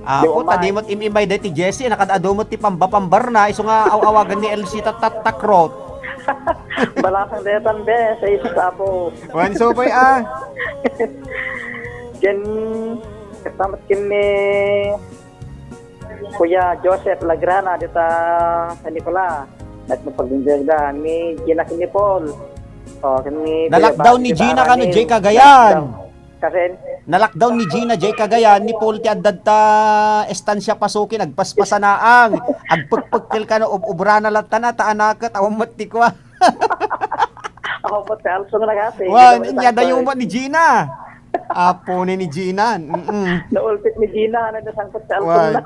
ah, Di puta, umay. Di met im-imay daytoy Jesse, nakad-adu met ti pamba-pambar na, isu nga aw-awagan ni L C tat-, tat-, Takrot. Balasang detan, be, sa isu, Apo. Wen, subay, ah. Ken, kasama ken ni Kuya Joseph Lagrana, dita San Nicolas. Nagpagdindirda ni Gina ken ni Paul. O, ken ni Kuya Nalockdown ni Bati, Gina dita kano, Arnel. Jay Cagayan. Nalockdown. Kasen? Nalockdown ni Gina, Jay Cagayan, ni Paul ti addad ta estansya Pasuki, nagpaspasanaang. Agpekpekkel kano, ub-, ubrana latta na, ta anaket, awan met ti kua. Ako po, ti alsong na kasi. Wan, Hindi naman inya dayo isang mo ni Gina. Apo ni, ni Gina. Mm-mm. Naulpit ni Gina, ano, nasangkot sa alsong Wan. Na.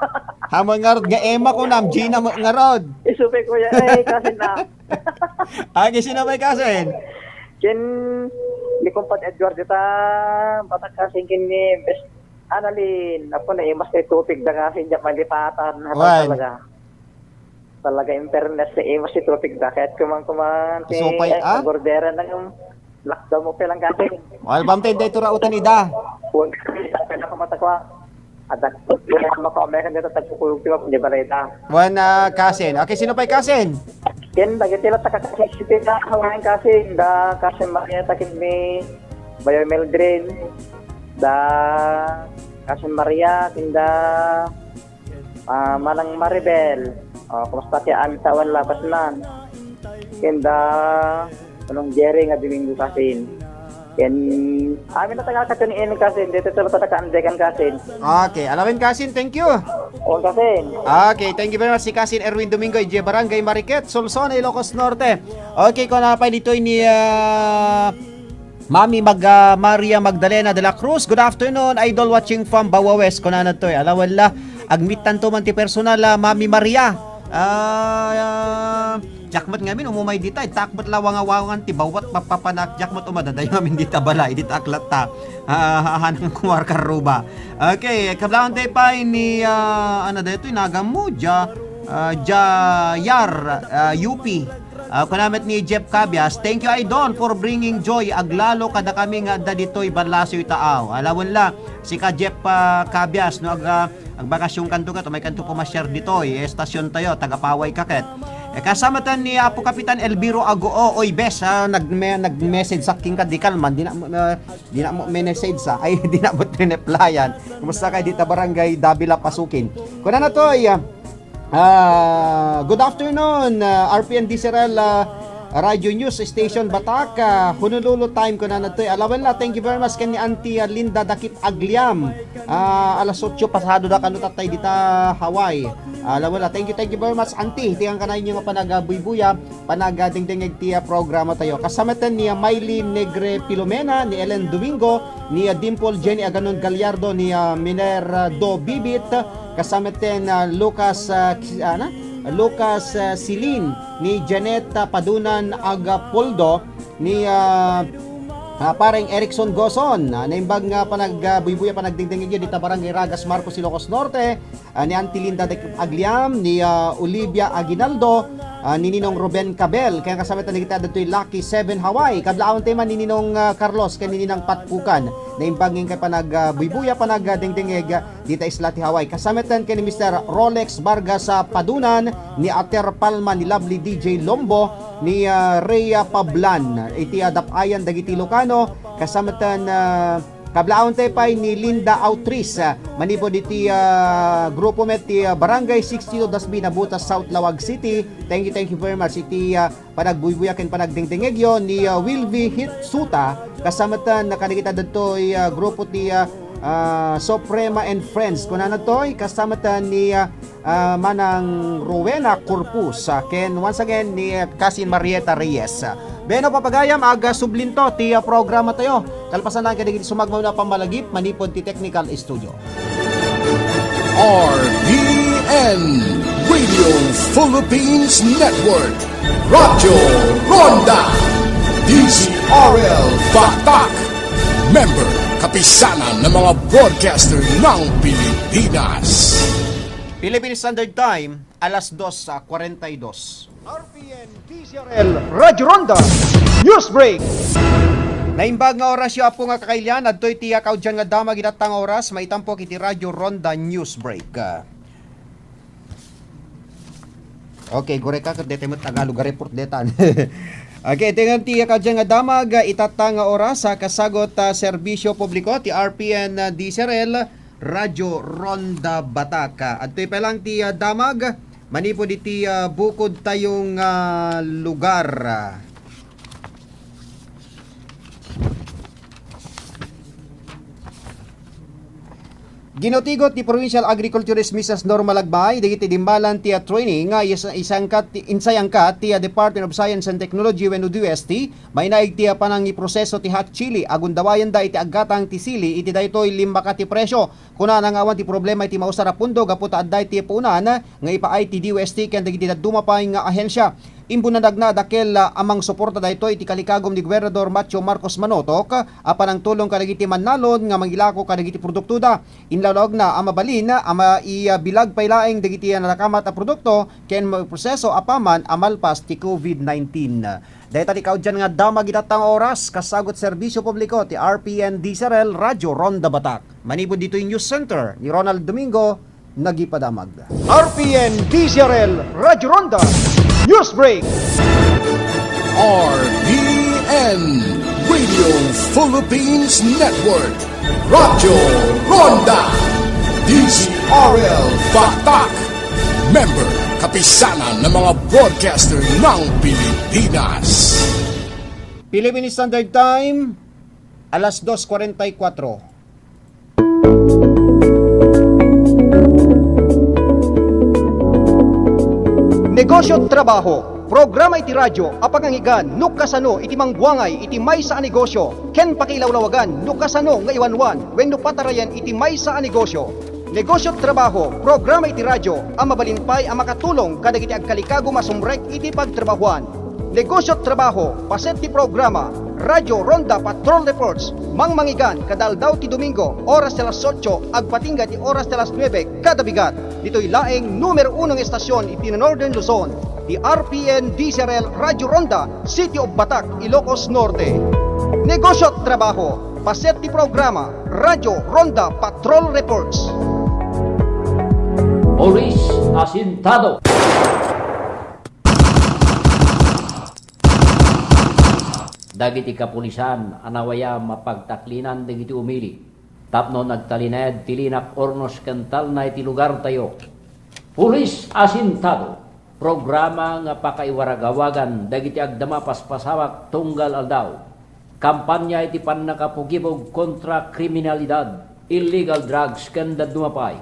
Hamo ngarud nga Emma ko nam, Gina mo ngarud. Isupe ko yan, eh, kasi na. Agi, sino ba yung kasin? Ken ni Kumpad Edward, ita, batak kasin ken ni Bes Annalyn. Apo, naimas na itupig da kasin, diyan malipatan. Hataw Wan. Talaga. Talaga, in fairness, naimas itupig da. Kahit kuman-kuman, ti, Supay, eh, ah? Gordera ng lockdown mo pelang kasin. Wal, bam, tayo, tayo, turautan, ida. Huwag ka, kaya ka matakwa. Adak, kaya ka makaumay ka dito, tagpupulog, di ba, di ba, Leta? Wan, ah, kasin. Okay, sino pa'y kasin? Ken, dagiti la, taka, kasin, sipin na, kawain, kasin, da, kasin, Maria, takin, ni, Bayo Mildred, da Kason Maria, ken da, ah, Manang Maribel. O, kumusta ti amin tawen lapas nan? Ken da Manong Jerry nga Domingo kasin. Ken amin a taga Katon ien kasin, dito sa Lota Kaandekan kasin. Okay, alawen kasin, thank you. O, kasin. Okay, thank you very much, si Kasin Erwin Domingo, idiay Barangay Mariquet, Solsona, Ilocos Norte. Okay, kuna pay ditoy ni, ah, Mami Mag-, ah, Maria Magdalena de la Cruz. "Good afternoon, idol, watching from Bawa West." Kunana toy, alawen la, agmittanto man ti personal, ah, Mami Maria. Ah, diak met ngamin umumay dita, diak met la wangawangan ti bawat papapanak, diak met umadadayo ngamin dita balay, dita aklatta. Ah, hanang kumarkarruba. Okay, kablawan tayo pa ni, ah, ano dito, inaga mo, Ja, ah, Jayar, ah, U P. Ah, kuna met ni Jeff Cabias, "Thank you, Idol, for bringing joy. Aglalo kada kami nga adda ditoy Balasoy Taaw." Alawen la, sika Jeff, ah, Cabias, no, ag-, ah, agbakasyon kanto ket, umay kanto pumasyar ditoy, eh, estasyon tayo, taga Paway ka ket. Eh, kasamatan ni Apo Kapitan Elviro Agoo, oy, bes, ah, nagme-, nag-message sa akin ka, di kalman, di na, ah, di na mo message sa, ay, di na mo tineplayan. Kumusta kayo dita Barangay Davila, Pasukin? Kuna na to, ay, ah, Ah, good afternoon, ah, R P N D C R L, ah, Radio News Station Batak, ah, Honolulu time ko na nagtoy. Alawen la, thank you very much ken ni Auntie, ah, Linda Dakip Agliam. Ah, alas otso pasado da kano tatay dita Hawaii. Alawen la, thank you, thank you very much, Auntie. Tiyan ka na inyo nga panagabuybuya, panagadingdingeg ti, ah, programa tayo. Kasamatan ni, ah, Mylene Negre Filomena, ni Ellen Domingo, ni, ah, Dimple Jenny Aganon Gallardo, ni, ah, Minerdo Bibit, kasamatan, ah, Lucas, ah, Ki-, ah, na? Lucas, ah, Silin, ni Janet, ah, Padunan Agapoldo, ni, ah, ah, Pareng Erickson Goson, ah, naimbag nga panag-, ah, buybuya panagdingdingeg dita Barangay Ragas Marcos, Ilocos Norte, ah, ni Auntie Linda de Agliam, ni, ah, Olivia Aguinaldo, ah, ni Ninong Ruben Cabel, ken kasamatan dagiti adda ditoy Lucky Seven Hawaii. Kablaawentayo man ni Ninong, ah, Carlos ken ni Ninang Pat Pukan. Naimbag nga panag-, ah, buybuya, panag-, ah, dingdingeg, ah, dita isla ti Hawaii. Kasamatan ken ni Mister Rolex Vargas, ah, Padunan, ni Ater Palma, ni Lovely D J Lombo, ni, ah, Rhea Pablan. Iti adap-ayan dagiti Ilocano, kasamatan, ah, Kablaawentayo pay ni Linda Autris, ah, manipud iti, ah, grupo met ti, ah, Barangay sixty-two Dasbi, Nabutas South, Laoag City. Thank you, thank you very much. Iti, ah, panagbuybuya ken panagdingdingegyo ni, ah, Wilby Hitsuta, kasamatan kadagiti adda ditoy, ah, grupo ti, ah, ah, Suprema and Friends. Kunana toy, kasamatan ni, ah, ah, Manang Rowena Corpus, ah, ken once again ni, ah, Cousin Marieta Reyes. Beno, papagayam, aga sublinto ti, ah, programa tayo. Kalpasan lang kadagiti sumagmamano a pammalagip manipud ti technical studio. R P N Radio Philippines Network, Radyo Ronda, D Z R L Batak, member, Kapisanan ng mga Broadcaster ng Pilipinas. Philippine Standard Time, alas dos, ah, kwarenta y dos. R P N D Z R L Radyo Ronda News Break. Naimbag nga orasyo, Apo nga kakailian, adtoy ti, ah, kaudian nga damag itatta nga oras, maitampok iti Radyo Ronda News Break. Ah, okay, gureka ket daytoy met Tagalog a report detan. Okay, iti ngan ti kaudian nga damag, ah, itatta nga oras, ah, kasagot, ah, serbisyo publiko ti R P N, ah, D Z R L, Radyo Ronda Batak. Adtoy pay lang ti, ah, damag manipud iti, ah, bukod tayo nga lugar. Ginutigot ni Provincial Agriculturist Missus Norma Lagbay dagiti dimmalan ti, ah, training nga is-, isangkat ti, insayangkat ti, ah, Department of Science and Technology wenno D O S T, mainaig ti, ah, panangiproseso ti hot chili. Agundawayanda iti aggatang ti sili iti daytoy limmaka ti presyo. Kunana nga awan ti problema iti mausar a pondo gapu ta adda iti puonan nga ipaay ti D O S T ken dagiti dadduma pay nga ahensya. Imbunnanagna a dakkel a mangsuporta daytoy iti kalikagum ni Gobernador Matthew Marcos Manotok a panangtulong kadagiti mannalon nga mangilako kadagiti produktoda. Inlawlawagna a mabalin a maibilag pay laeng dagiti nadakamat a produkto ken maproseso apaman a malpas ti COVID nineteen. Dayta ti kaudian nga damag itatta nga oras, kasagut serbisyo publiko ti R P N D Z R L Radyo Ronda Batak. Manipud ditoy News Center ni Ronald Domingo, nagipadamag. R P N D Z R L Radyo Ronda News Break. R P N Radio Philippines Network, Radyo Ronda, D Z R L Batak, member, kapisanan ng mga broadcaster ng Pilipinas. Philippine Standard Time, alas dos kuwarenta y kuwatro. Negosyo at Trabaho, programa iti radyo a pangangigan no kasano iti mangbuangay iti maysa a negosyo ken pakiilawlawagan no kasano nga iwanwan wenno patarayan iti maysa a negosyo. Negosyo at Trabaho, programa iti radyo a mabalin pay a makatulong kadagiti agkalikago masumrek iti pagtrabahoan. Negosyo at Trabaho, paset ti programa, Radyo Ronda Patrol Reports, mangmangigan kada aldaw ti Domingo, oras ti alas otso, agpatingga ti oras ti alas nuebe kada bigat. Ditoy laeng numero uno nga estasyon iti Northern Luzon, ti R P N D Z R L Radyo Ronda, City of Batak, Ilocos Norte. Negosyo at Trabaho, paset ti programa, Radyo Ronda Patrol Reports. Police Asintado. Dagiti kapulisan a nawayam a pagtaklinan dagiti umili tapno nagtalinaed ti linak ornos ken talna iti lugartayo. Police Asintado, programa nga pakaiwaragawagan dagiti agdama paspasamak tunggal aldaw. Kampanya iti pannakapugibog kontra kriminalidad, illegal drugs, ken dadduma pay.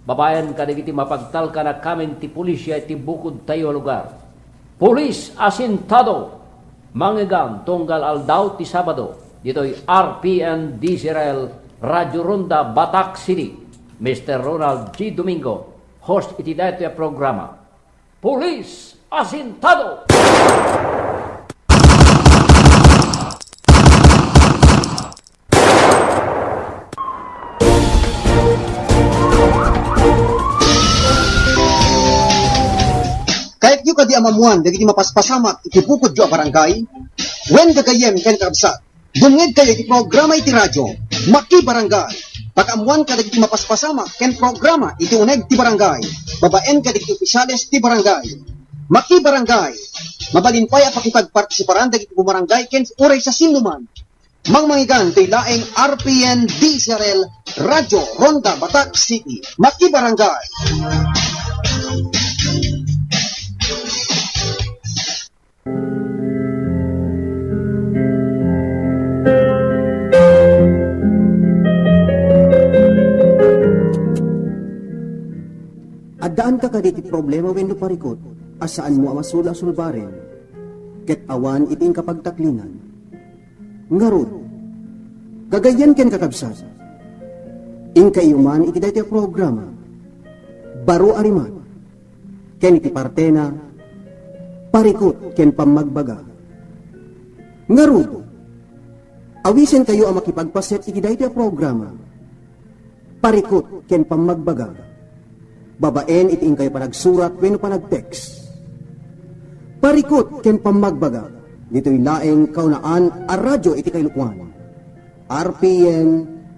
Babaen kadagiti mapagtalkan a kamin ti pulisia iti bukodtayo a lugar. Police Asintado, mangigan tunggal aldaw ti Sabado, ditoy R P N D Z R L Radyo Ronda, Batak City. Mister Ronald G. Domingo, host iti daytoy a programa. Police Asintado! Kayatyo kadi a maammuan dagiti mapaspasamak iti bukodyo a barangay? Wen gagayyem ken kakabsat, dumngegkayo iti programa iti radyo, Makibarangay. Pakaammuan kadagiti mapaspasamak ken programa iti uneg ti barangay, babaen kadagiti opisyales ti barangay. Makibarangay, mabalin pay a pakipagpartisiparan dagiti bumarangay ken uray sa sinnoman. Mangmangigan ti laeng R P N D Z R L Radyo Ronda Batak City. Makibarangay. Addaanka kadi iti problema wenno parikut a saanmo a masula a sulbaren ket awan iti inka pagtaklinan? Ngarud, gagayyem ken kakabsat, inkayo man iti daytoy a programa, Baro a Rimak, ken iti partena, Parikut ken Pammagbaga. Ngarud, awisenkayo a makipagpaset iti daytoy a programa, Parikut ken Pammagbaga, babaen iti inkayo panagsurat wenno panag-text. Parikut ken Pammagbaga, ditoy laeng kaunaan a radyo iti kailuan. R P N,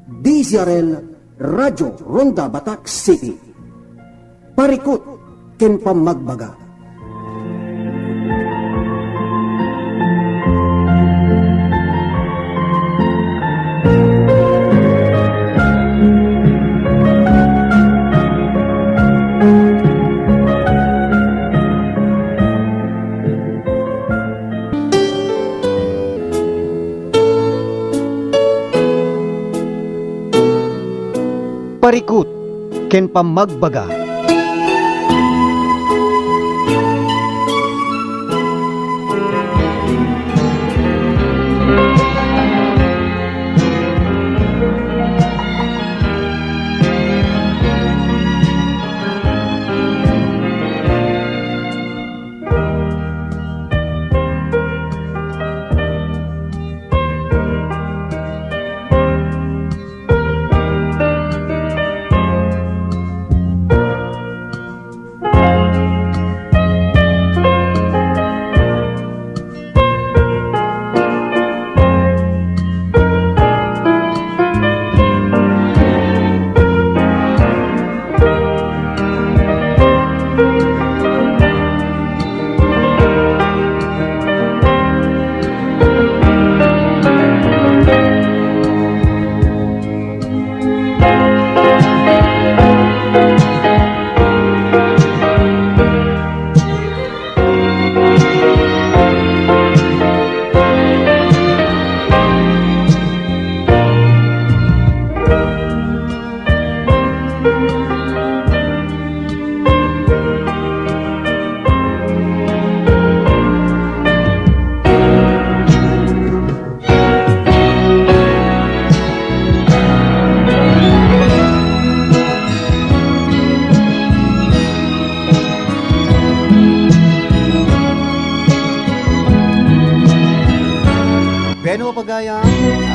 D Z R L, Radyo Ronda Batak City. Parikut ken Pammagbaga. Parikut ken Pammagbaga.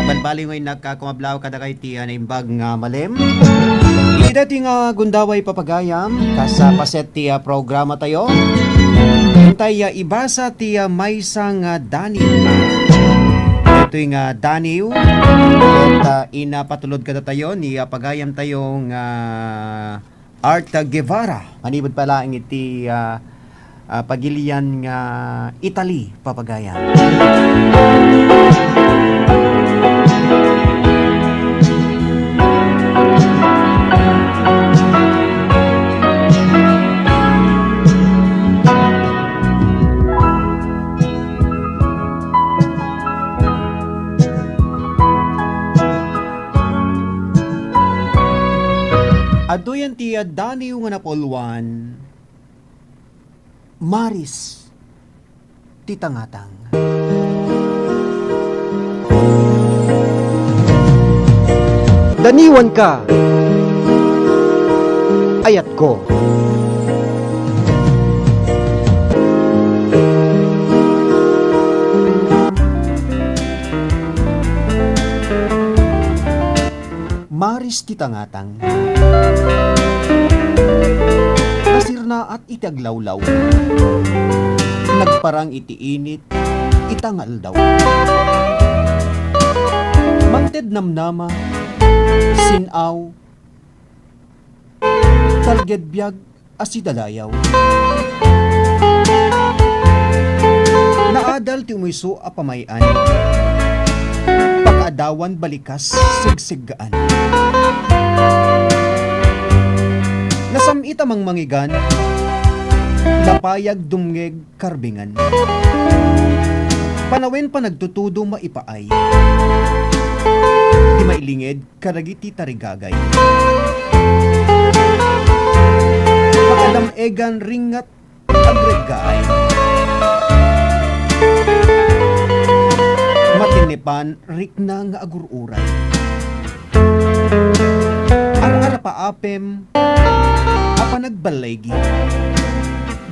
Balbaliw nga innak, ah, kumablaw kadagiti, ah, naimbag nga malem. Ita ti nga gundaway papagayam, kas, ah, paset ti, ah, programa tayo. Intay, ah, ibasa ti, ah, maysa nga daniw. Itoy nga daniw, ket, ah, inapatulod kadatayo ni, ah, pagayam tayo nga Art Guevara, manipud pay laeng iti, ah, ah, pagilian nga Italy, papagayam. Adtoyen ti daniw nga napulwan, Maris ti tangatang. Daniwanka, ayatko. Maris ti tangatang. Nasirnaat iti aglawlaw. Nagparang iti init ita nga aldaw. Mangted namnama, sin-aw, talged biag a sidadayaw. Naadal ti umayso a pamay-an. Pag-adawan balikas segseggaan. Nasam-it a mangmangigan. Napayag dumngeg karbingan. Panawen panagtutudo maipaay. Ti mailinged kadagiti tarigagay. Makadam-egan ringngat agreggaay. Matinnepan rikna nga agur-uray. Ar-arapaapem a panagballaygi.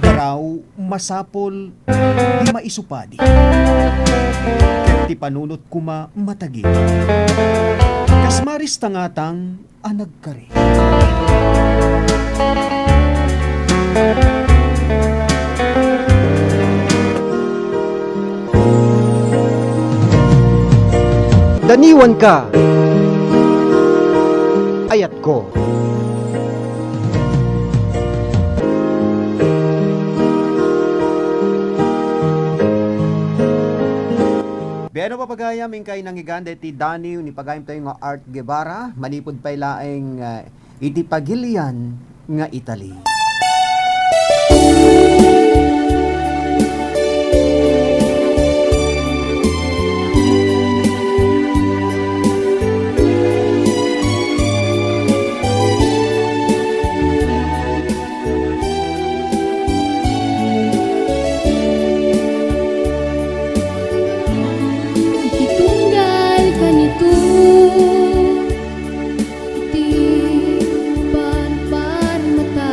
Garaw masapul ti maisupadi. Ket ti panunot koma matagi. Kas Maris tangatang a nagkari. Daniwanka, ayatko. Wen no, papagayam, inkay nangigan daytoy daniw ni pagayam tayo nga Art Guevara, manipud pay laeng, ah, iti pagilian nga Italy. Iti tunggal kanito, iti barbarmata,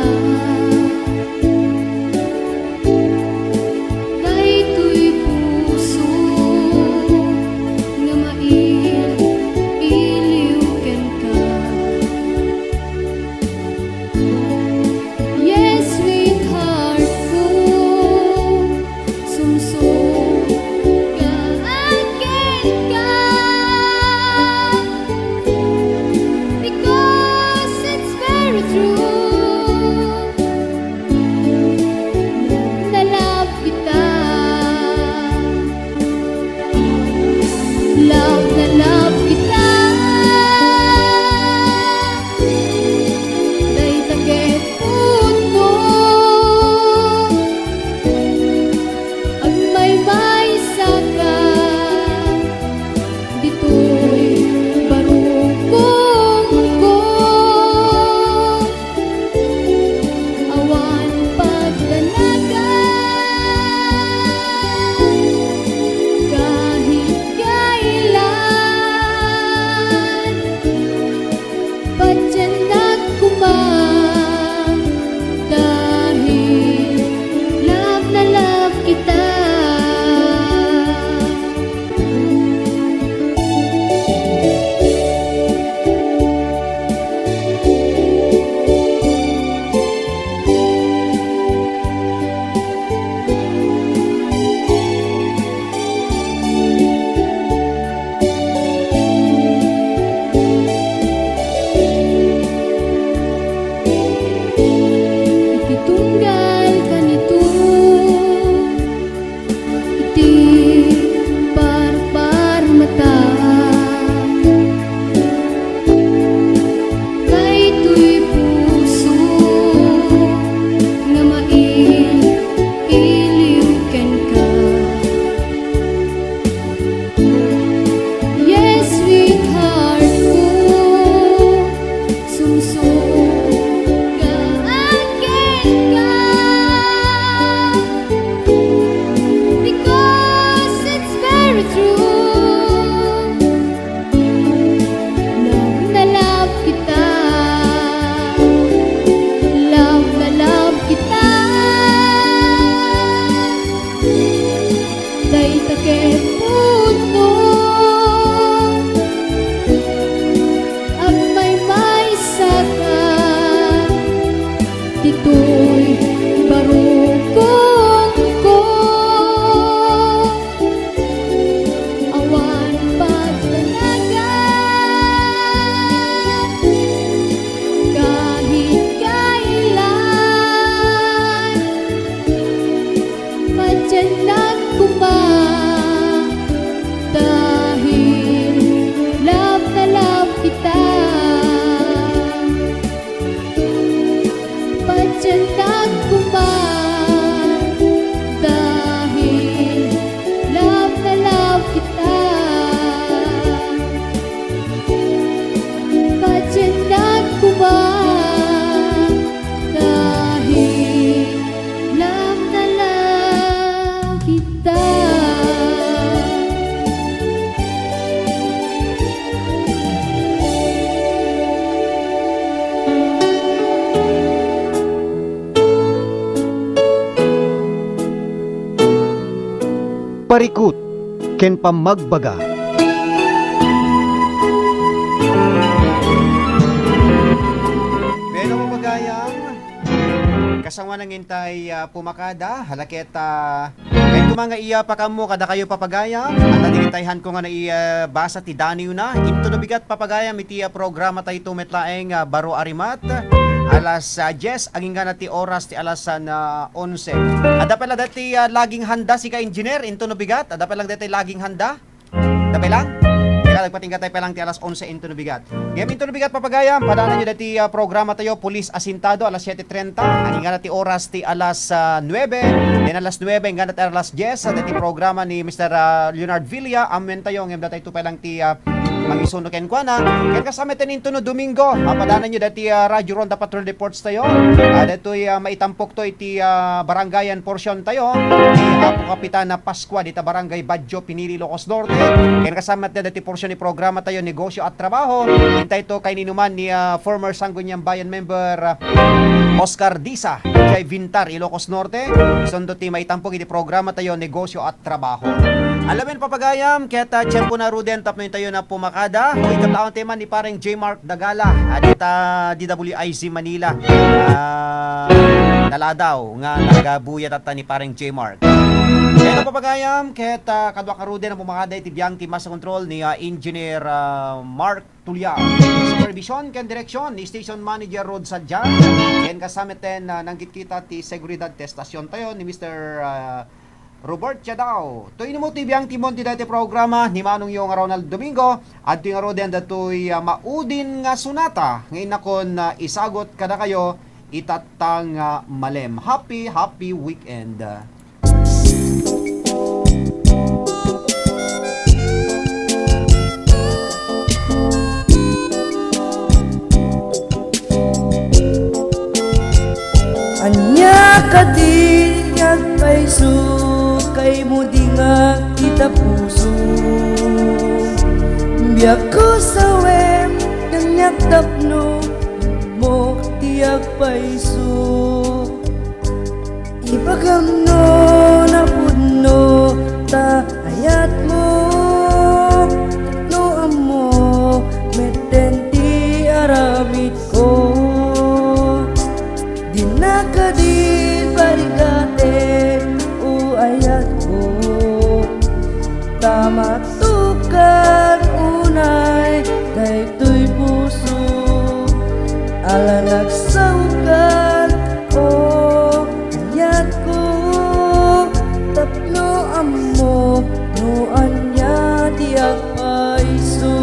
Rikut ken pammagbaga. Bueno, pagayam, kasangoanan nga intay, ah, pumakada, hala ket, ah, kayatko man nga iya pakaammo kadakayo, papagayam, ania ti intay haanko nga naibasa ti daniwna. Intono bigat, papagayam, iti, ah, programatayo met laeng, ah, baro a rimat, alas, ah, dies, agingga na ti oras ti alas, ah, na onse. Adda pay la daytoy, ah, laging handa, sika, engineer, intono bigat? Adda pay la daytoy laging handa? Adda pay la? Teka, nagpatingga tayo pay la ti alas onse, intono bigat. Ngem intono bigat, papagayam, padaananyo daytoy, ah, programatayo, Pulis Asintado, alas siete treinta. Agingga na ti oras ti alas, ah, nuebe. Then alas nuebe, agingga na ti alas dies, ah, daytoy programa ni Mister, ah, Leonard Villa, Amentayo, ngem datayto pay la ti, ah, mangisuno kenkuana. Ken kasama ti intono Domingo, ah, padaananyo daytoy, ah, Radyo Ronda Patrol Reports tayo. Ah, daytoy, ah, maitampokto iti, ah, barangayan portion tayo. Ni Apo Kapitan na Pascua dita Barangay Badjo, Pinili, Ilocos Norte. Ken kasama ti daytoy portion ni programa tayo, Negosyo at Trabaho. Intay to kaininuman ni, ah, former Sangguniang Bayan member, ah, Oscar Disa, idiay Vintar, Ilocos Norte. Isunto ti maitampok iti programa tayo, Negosyo at Trabaho. Alamen, papagayam, ket, ah, tiempo na ruden tapno intayo na pumakada. O, ikataon ti man ni pareng J Mark Dagala, ah, dita D W I Z Manila. Ah, naladaw nga nagabuyat atta ni pareng J Mark. Kaya, papagayam, ket, ah, kadua ka ruden a pumakada iti biang ti Master Control ni, ah, Engineer, ah, Mark Tuliao. Supervision ken direksyon ni Station Manager Rod Sadjan. Ken kasama ten, ah, nangkitkita ti seguridad ti estasyon tayo ni Mister, ah, Robert Chadao. Toy no mo ti biang timon ti daytoy programa ni manongyo nga Ronald Domingo. Adtoy ngaruden daytoy, ah, maudin nga sonata nga inakon, ah, isagut kadakayo itatta nga malem. Happy, happy weekend. Ania kadi nga agpayso, kaymo di nga itapuso. Biagko sawem, kaniak tapno mo ti agpayso. Ibagam no napudno ta ayatmo, no ammo metten ti aramidko. Dinaka di parigaten o ayatko, ta matukan unay daytoy puso. Ala nagsaukan o